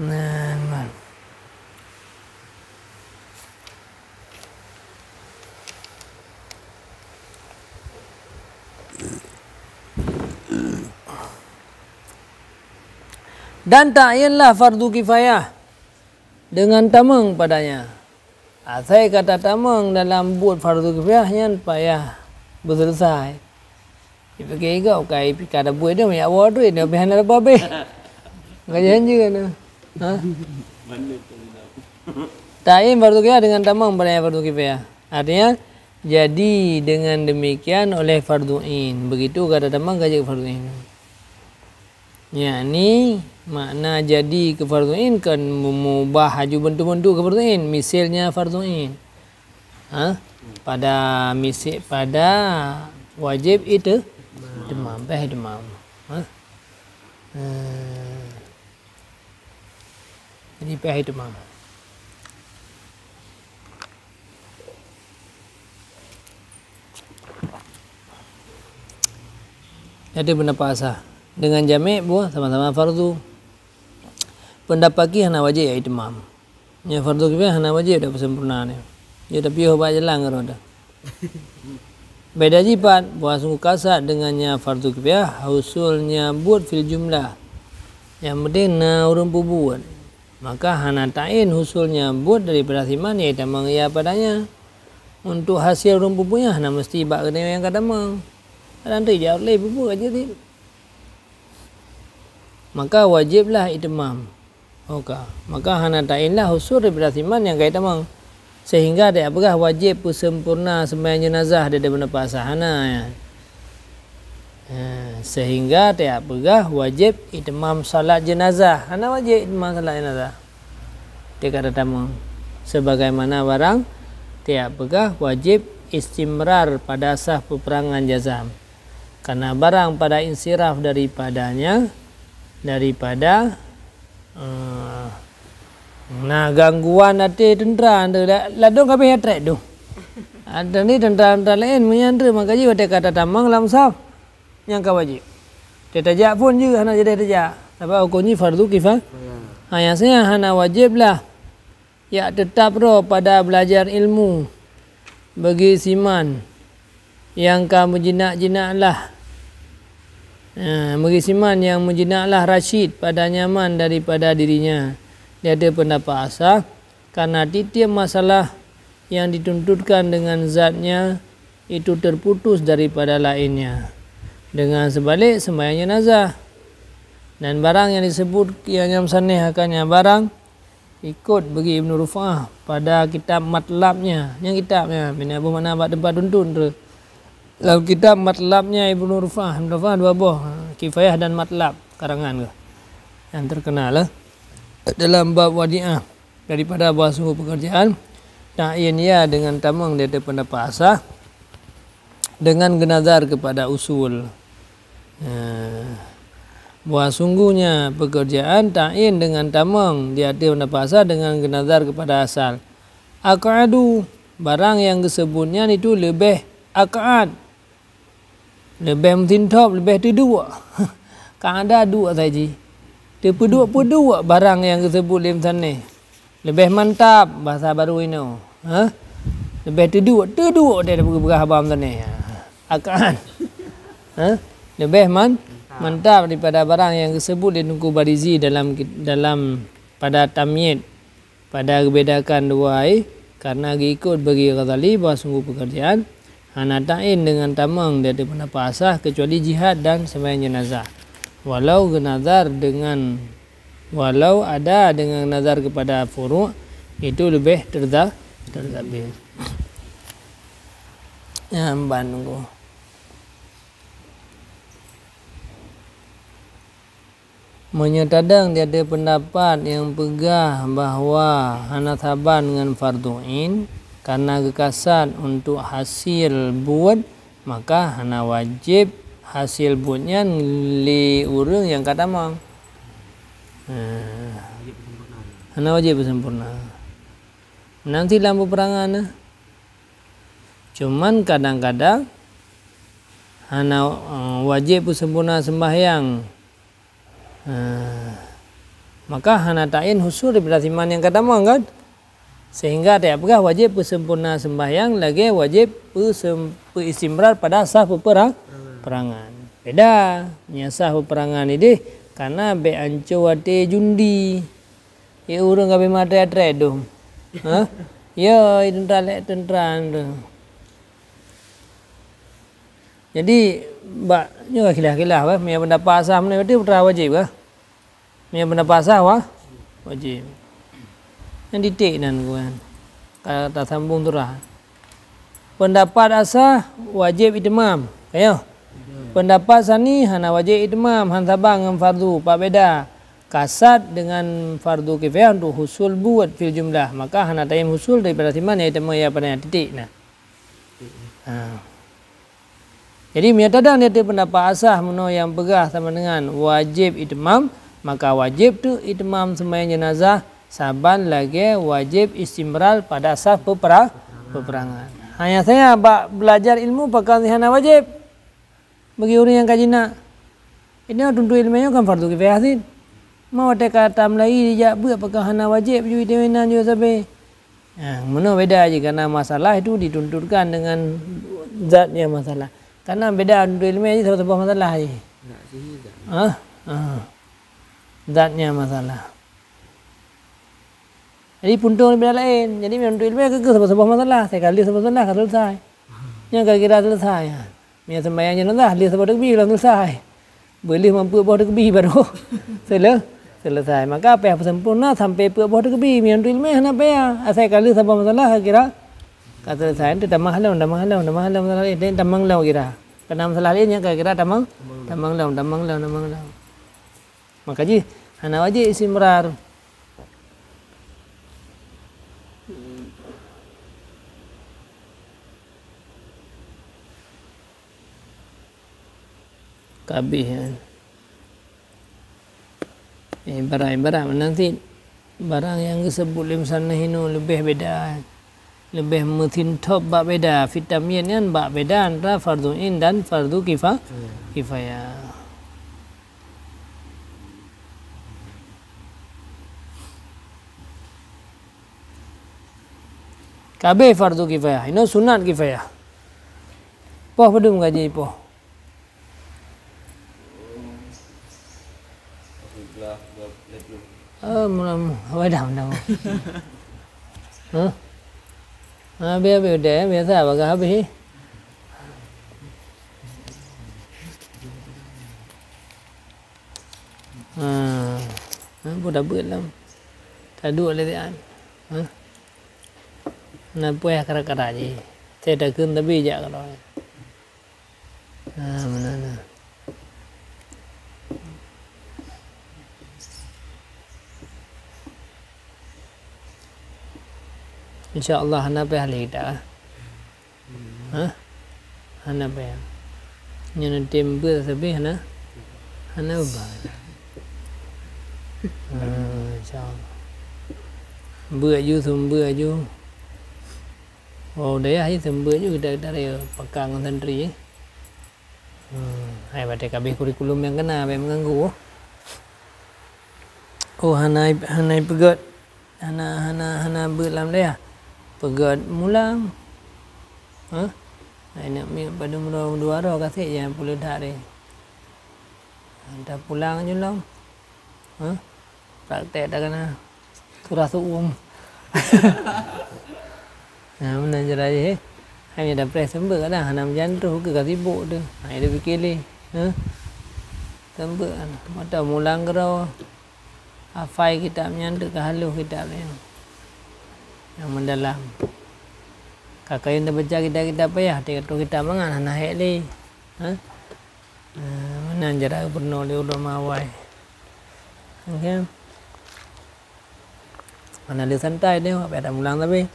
Nah, man. Dan ta'yinlah fardu kifayah dengan tameng padanya. Asai ka tatamong dalam buet fardu kifayah nyan payah beuseuleusai. Jipike igob kai pih ka tabuet nyoe, jak woe duek nyoe pih hana teupeu habéh. Ka janji nyoe. Ha? Ta'in fardu kifayah dengan tamong pada nyang fardu kifayah. Artinya, jadi dengan demikian oleh fardu ain. Begitu ka tatamong ka jeuet fardu ain. Yakni, makna jadi keu fardu ain kan meubah laju beuntuk-beuntuk keu fardu ain. Misalnya fardu ain. Ha? Pada misi-, pada wajéb itu itimam, payah itimam. Ha? Eh, jadi payah itimam. Jadi pendapat asah. Dengan jamek buah sama-sama fardu. Pendapat ki hana wajéb ya itimam. Nyang fardu kifayah hana wajéb dak peusempurna nyan. Dia tapi oh bak jalan keu roda. Beda jipat, bahwa sungguh kasat dengan nyang fardu kifayah, husulnya buet fil jumlah. Nyang penting na ureuëng peubuet. Maka hana ta'in husulnya buet daripada siman nyang itamong ia padanya. Untuk hasil ureuëng peubuet nyan hana meusti bak geutanyoe nyang ka tamong. Kadang tu jak lé peubuet aja ti. Maka wajiblah itimam. Oka. Maka hana ta'inlah husul daripada siman nyang ka itamong. Sehingga tapeugah wajéb peusempurna sembahyang jenazah di pendapat asah hana nyan. Ha, sehingga tapeugah wajéb itimam salat jenazah. Hana wajéb itimam salat jenazah. Teuka tatamong. Sebagaimana barang tapeugah wajéb istimrar pada saf peperangan jazam. Karena barang pada insiraf daripadanya, daripada, eh, na gangguan até teuntara tu, la-, ladôm ka abéh trek tu. Ada ni teuntara-teuntara laén meunyan tu, maka jih watée ka tatamong lam saf nyang ka wajéb. Teutajak phon jeuet hana jadi tajak. Sabab huköm jih fardu kifa-, ha, nyang seunya hana wajéb lah. Yak teutap droe pada beulajar ilmu bagi siman nyang ka meujinak-jinak lah. Ha, bagi siman nyang meujinak lah rasyid pada nyaman daripada dirinya. Di ateueh pendapat asah, karena tieb-tieb masalah nyang dituntutkan dengan zatnya itu terputus daripada lainnya. Dengan sebalek sembahyang jenazah. Dan barang nyang disebut nyang nyan sanéh akan nyan barang ikot bagi Ibnu Rufa'ah pada kitab matlabnya. Nyang kitab nyan, bina boh makna bak teumpat tuntut tu. Lam kitab matlabnya Ibnu Rufa'ah, Ibnu Rufa'ah dua boh, Kifayah dan Matlab, karangan geuh. Nyang terkenal, eh. Dalam bab wadi'ah, daripada bahwa sungguh pekerjaan, ta'yin ya dengan tamong di ateueh pendapat asah, dengan genazar kepada usul. Ha. Bahwa sungguhnya pekerjaan ta'yin dengan tamong di ateueh pendapat asah dengan genazar kepada asal. Aq'adu, barang nyang geuseubut nyan itu leubeh aq'ad. Leubeh meusintop, leubeh teuduek. Ka ada duek saji. Teupeuduek-peuduek barang nyang geuseubut lé meusanéh. Leubeh mantap, bahasa baru inoe. Ha? Leubeh teuduek, teuduek daripada peugah haba meusanéh. Akan. Ha? Leubeh man-, mantap daripada barang nyang geuseubut lé Teungku Barizi dalam, dalam pada tamyiz, pada geubedakan dua ai, karena geuikot bagi Ghazali bahwa sungguh pekerjaan hana ta'yin dengan tamong di ateueh pendapat asah kecuali jihad dan sembahyang jenazah. Walau genazar dengan Walau ada dengan nazar kepada furu', itu leubeh terza-, terzabit. Nyan ban nunggu. Meunyoe tadong di ateueh pendapat nyang peugah bahwa hana saban ngon fardhu ain, karena geukasat untuk hasil buet, maka hana wajéb hasil buet nyan lé ureuëng nyang ka tamong. Nah, hana wajéb beusempurna. Nanti lam peperangan, nah. Cuman kadang-kadang hana, eh, wajéb beusempurna sembahyang. Nah, maka hana ta'yin husul daripada siman nyang ka tamong, kan? Sehingga tapeugah wajéb beusempurna sembahyang lagée wajéb beusem-, beuistimrar pada sah peupera-, perangan. Beda, nyang sah peperangan ideh kana bék anco watée jundi. Ya ureuëng ka abéh maté trek dum. Ha? Ya, teuntara lé teuntara tu. Jadi, bak nyoe khilaf-khilaf, eh, meunyoe pendapat sah meunan berarti putra wajéb kah? Meunyoe pendapat sah, wa-, wajéb. Nyang titik nan, kawan. Ka tasambong surah. Peundapat asah wajéb itimam. Ka nyoe. Peundapat sani hana wajéb itimam, han saba ngon fardu, pat beda. Kasad deungon fardu kifayah untuk husul buet fil jumlah. Maka hana taim husul daripada siman nyang itimam ya pada titik na. Ha. Jadi, meunyoe tadang di ateueh peundapat asah meunoe nyang peugah sama dengan wajéb itimam, maka wajéb teuk itimam seumayang jeunazah saban lagée wajéb istimrar pada saf peupera-, peuperangan. Hanya saja bak beulajar ilmu pakon hana wajéb bagi ureuëng nyang ka jinak. Ini tuntut ilmu nyoe kan fardu kifayah cit. Ma watée ka tameulayi dijak beuet pakon hana wajéb ju itimam inan ju sabe. Ha, meunoe beda jih, karena masalah itu dituntutkan dengan zatnya masalah. Karena beda tuntut ilmu jih saboh-saboh masalah jih. Nak sihir tak? Ha? Ha. Zatnya masalah. Jadi, puntung beda laén. Jadi, meunyoe tuntut ilmu keu saboh-saboh masalah, sekali saboh masalah ka selesai. Nyan ka kira selesai. Meunyoe sembahyang jenazah, lheueh saboh takbir lam selesai. Beulheueh meupeue boh takbir baru sele-, selesai. Maka payah peusempurna sampai peuet boh takbir. Meunyoe ilmu hana payah. Asai ka lheueh saboh masalah, ka kira ka selesai. Nanti tamah lom, tamah lom, tamah lom masalah lain. Tamah lom kira. Kena masalah lain nyang ka kira tamah, tamah lom, tamah lom, tamah lom. Maka jih hana wajéb istimrar. Ka habéh nyan. Eh, ibarat-ibarat meunan cit. Barang nyang geuseubut lé musannif inoe leubeh beda, leubeh meusintop bak beda. Fit tamyiz nyan bak beda antara fardhu ain dan fardhu kifa-, kifayah. Ka habéh fardhu kifayah, inoe sunat kifayah. Poh padum gaji poh? Oh, mulam, wadah, mulam. Hah? Ha, biar, biar udah, biasa bagah habéh. Ha, ha, pun dah beuet lom. Taduek lé siat. Ha? Na puih kara-kara jih. Saya dah kheun tapi jak keudroe. Ha, meunan na. Insya Allah hana payah lé kita. Hah? Hana payah. Nyoe nanti beuet sabe hana, hana ubah. Ha, insya Allah. Beuet ju, seumeubeuet ju. Oh, dayah jih seumeubeuet ju kita, kita raya pakai ngon santri, eh. Hmm, hai, batée ka habéh kurikulum nyang kena, bék meuganggu. Oh, hana, hana peugét, hana, hana, hana beuet lam dayah. Peugét mulang. Hah? Hai, nak miet padum droe dua droe ka sép nyang peuleudhak deh. Tapulang ju lom. Hah? Praktek dah kena. Surah su'um. Nah, meunan cara jih, eh. Hanya dah preh seumeubeuet kadang, hana meujan troh, ke ka sibuk tu. Ha, dia fikir lé. Hah? Seumeubeuet, mata mulang keudroe. Hafai kitab nyan tu ka halôh kitab nyan. Nyang meudalam. Ka kayun tabaca kitab-kitab payah, tapi ka troh kitab mangat hana hék lé. Hah? Nah, meunan cara geupurunoe lé ulôn mawai. Oke. Hana lé santai deh, wak payah tamulang tapi.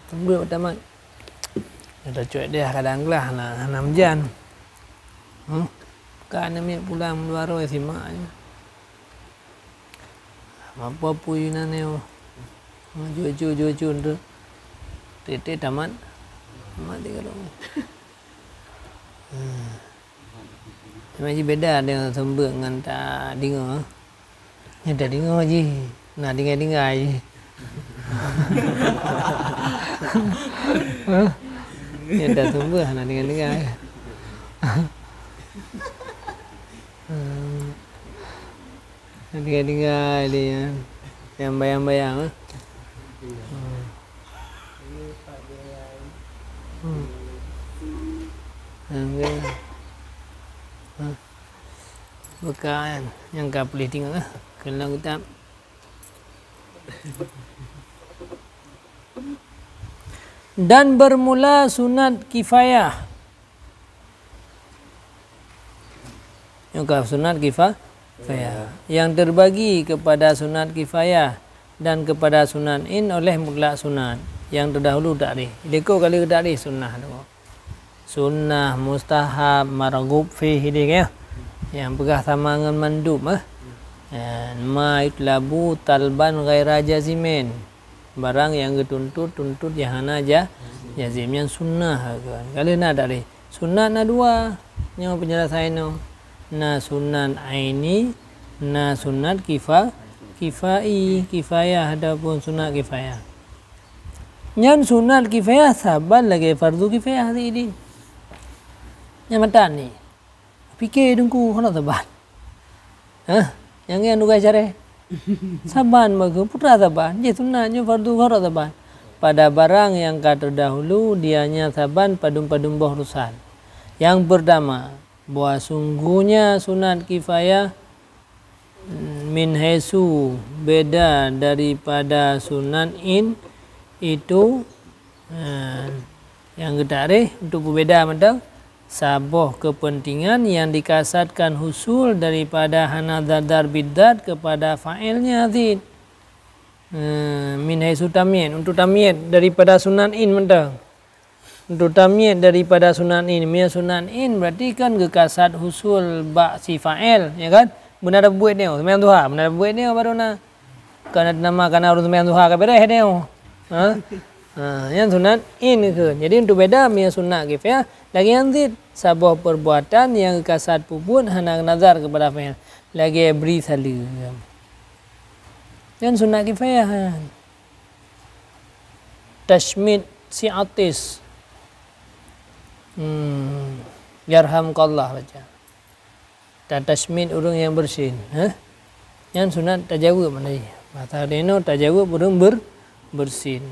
Tunggu tamat. Dah cuek deh kadang gelah hana, hana meujan. Hmm. Ka aneuk miet pulang meuluwa roe simak je. Mapo pui nan nyoe. Maju, aju, aju, aju tu. Titik tamat. Tamat tiga tahun. Hmm. Cuma ji beda dengan seumeubeuet ngon tadeungoe. Nyan tadeungoe ji, na tinggai-tinggai ji. Hah? Nyan taseumeubeuet na tinggai-tinggai. Hmm. Tinggai-tinggai lé nyan. Nyang bayang-bayang, eh. Hmm. Hmm. Nyang ka, ha. Buka nyan. Nyang ka puléh tinggai, eh. Keunoe kitab. Dan bermula sunat kifayah. Nyang ka sunat kifa-, kifayah. Yang terbagi kepada sunat kifayah dan kepada sunat ain oleh mutlak sunat. Yang terdahulu takrif. Likot kali takrif sunnah tu. Sunnah, mustahab, marghub fih, idéh, ya. Nyang peugah sama ngon mandub, eh. Eh, ma yutlabu talban ghaira jazimin. Barang nyang geutuntut, tuntut nyang hana ja-, jazim, nyan sunnah, kan. Ka lheueh na takrif. Sunat na dua, nyoe peunjelasan inoe. Na sunat aini, na sunat kifa-, kifai, kifayah ataupun sunat kifayah. Nyan sunat kifayah saban lagée fardu kifayah sidin. Nyan mantong ni. Pike Teungku, hana saban. Hah? Nyang nyan tugaih syaré. Saban bagoe, peue teuma saban. Jih sunat nyoe fardu kifayah saban. Pada barang nyang ka terdahulu, dianya saban padum-padum boh urusan. Yang pertama, bahwa sungguhnya sunat kifayah min haitsu beda daripada sunat ain itu, eh, nyang geutakrif untuk peubeda mantong, saboh keupeuntengan nyang dikasadkan husul daripada hana zat-zat bidzat kepada fa'ilnya zid. Eh, min haitsu tamyiz, untuk tamyiz daripada sunat ain mantong. Untuk tamyiz daripada sunat ain, meunyoe sunat ain berarti kan geukasad husul bak si fa'il, ya kan? Beuna tabuet nyoe, seumayang duha, beuna tabuet nyoe baru na. Kana nama kana ureuëng seumayang duha ka beres nyoe. Ha? Ha, nyan sunat ain keuh. Jadi untuk beda meunyoe sunat kifayah, lagée nyan cit saboh perbuatan nyang geukasad peubuet hana nazar kepada fa'il, lagée bri saleuem. Nyan sunat kifayah nyan. Tashmit si atis. Hmm, yarhamkallah baca. Tatashmit ureuëng nyang bersin, ha? Nyan sunat tajaweueb makna jih. Bahasa Indonesia tajaweueb ureuëng ber-, bersin.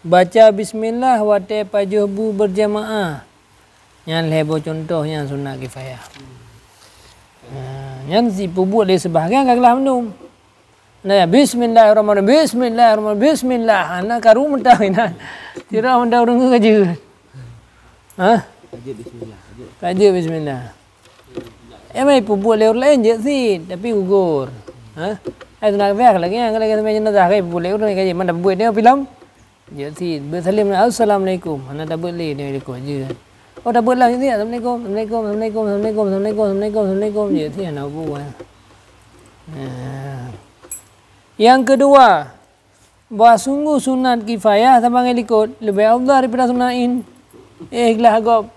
Baca bismillah watée pajoh bu berjamaah. Nyan lhée boh cuntoh nyang sunat kifayah. Ha, nyan jipeubuet lé seubahgian ka glah mandum. Nah, bismillahirrahmanirrahim. Bismillahirrahmanirrahim. Bismillah. Hana karu meuntah inan. Tira meuntah ureuëng ka jeuet. Hah? Ka jeuet bismillah. Ka jeuet. Ka jeuet bismillah. Eh, mai peubuet lé ureuëng laén jeuet cit, tapi gugur. Hah? Ai sunat kifayah lagée nyan, lagée seumayang jenazah, kai peubuet lé ureuëng ka jeuet, mana buet dia film? Jeuet cit, beuet saleuem, "Assalamualaikum." Hana tabeuet lé, dia likot jeuet. Oh, tabeuet lah, jeuet cit, "Assalamualaikum, assalamualaikum, assalamualaikum, assalamualaikum, assalamualaikum, assalamualaikum." Jeuet cit, hana buet. Nah. Nyang keudua, bahwa sungguh sunat kifayah saban ngon likot leubeh afdal daripada sunat ain. Eh, glah gob.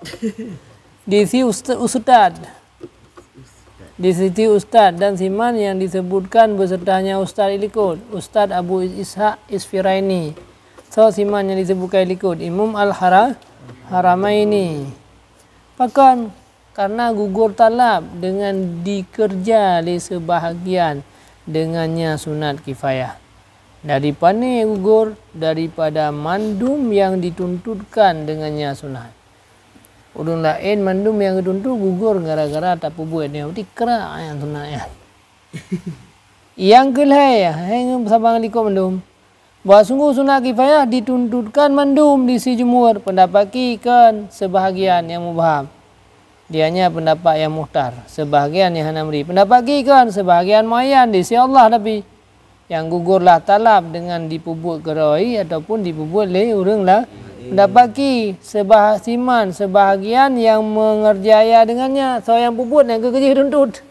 Di si ust-, ustad. Di sisi ustad dan siman nyang disebutkan besertanya ustad ilikot, Ustad Abu Ishaq Isfiraini. Soe siman nyang disebutkan ilikot? Imam Al-Hara-, Haramaini. Pakon? Karena gugur talab dengan dikeureuja lé seubahagian, dengannya sunat kifayah. Dari pane gugur? Daripada mandum nyang dituntutkan dengannya sunat. Ureuëng laén mandum nyang geutuntut gugur gara-gara tapeubuet nyoe, berarti krak nyang sunat nyan. Nyang keulhée, hai ngon saban likot mandum. Bahwa sungguh sunat kifayah dituntutkan mandum di si jumhur, pendapat ki kon seubahagian nyang mubham. Dianya pendapat nyang mukhtar, seubahagian nyang hana meuri. Pendapat ki kon seubahagian muayyan di si Allah tapi. Nyang gugurlah talab dengan dipeubuet keurôi ataupun dipeubuet lé ureuëng la-, pendapat ki, seubah-, siman, seubahagian nyang meungeurjaya dengannya, soe nyang peubuet nyang keu keujih tuntut.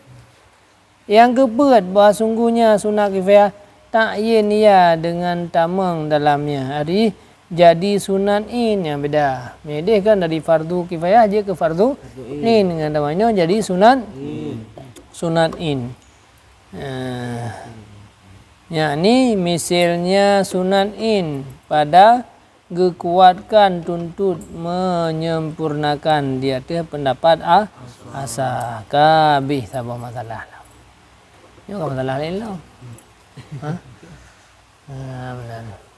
Nyang keupeuet bahwa sungguhnya sunat kifayah ta'yin ia dengan tamong dalamnya, ari jadi sunat ain nyang beda. Meudeh kan dari fardu kifayah jeuet keu fardu ain, ngon tamong nyoe jadi sunat, sunat ain. Eh, yakni misalnya sunat ain pada geukuatkan tuntut menyempurnakan di ateueh pendapat a-, asa. Ka habéh saboh masalah. Nyoe ka masalah laén lom. Ha? Ha, beuna.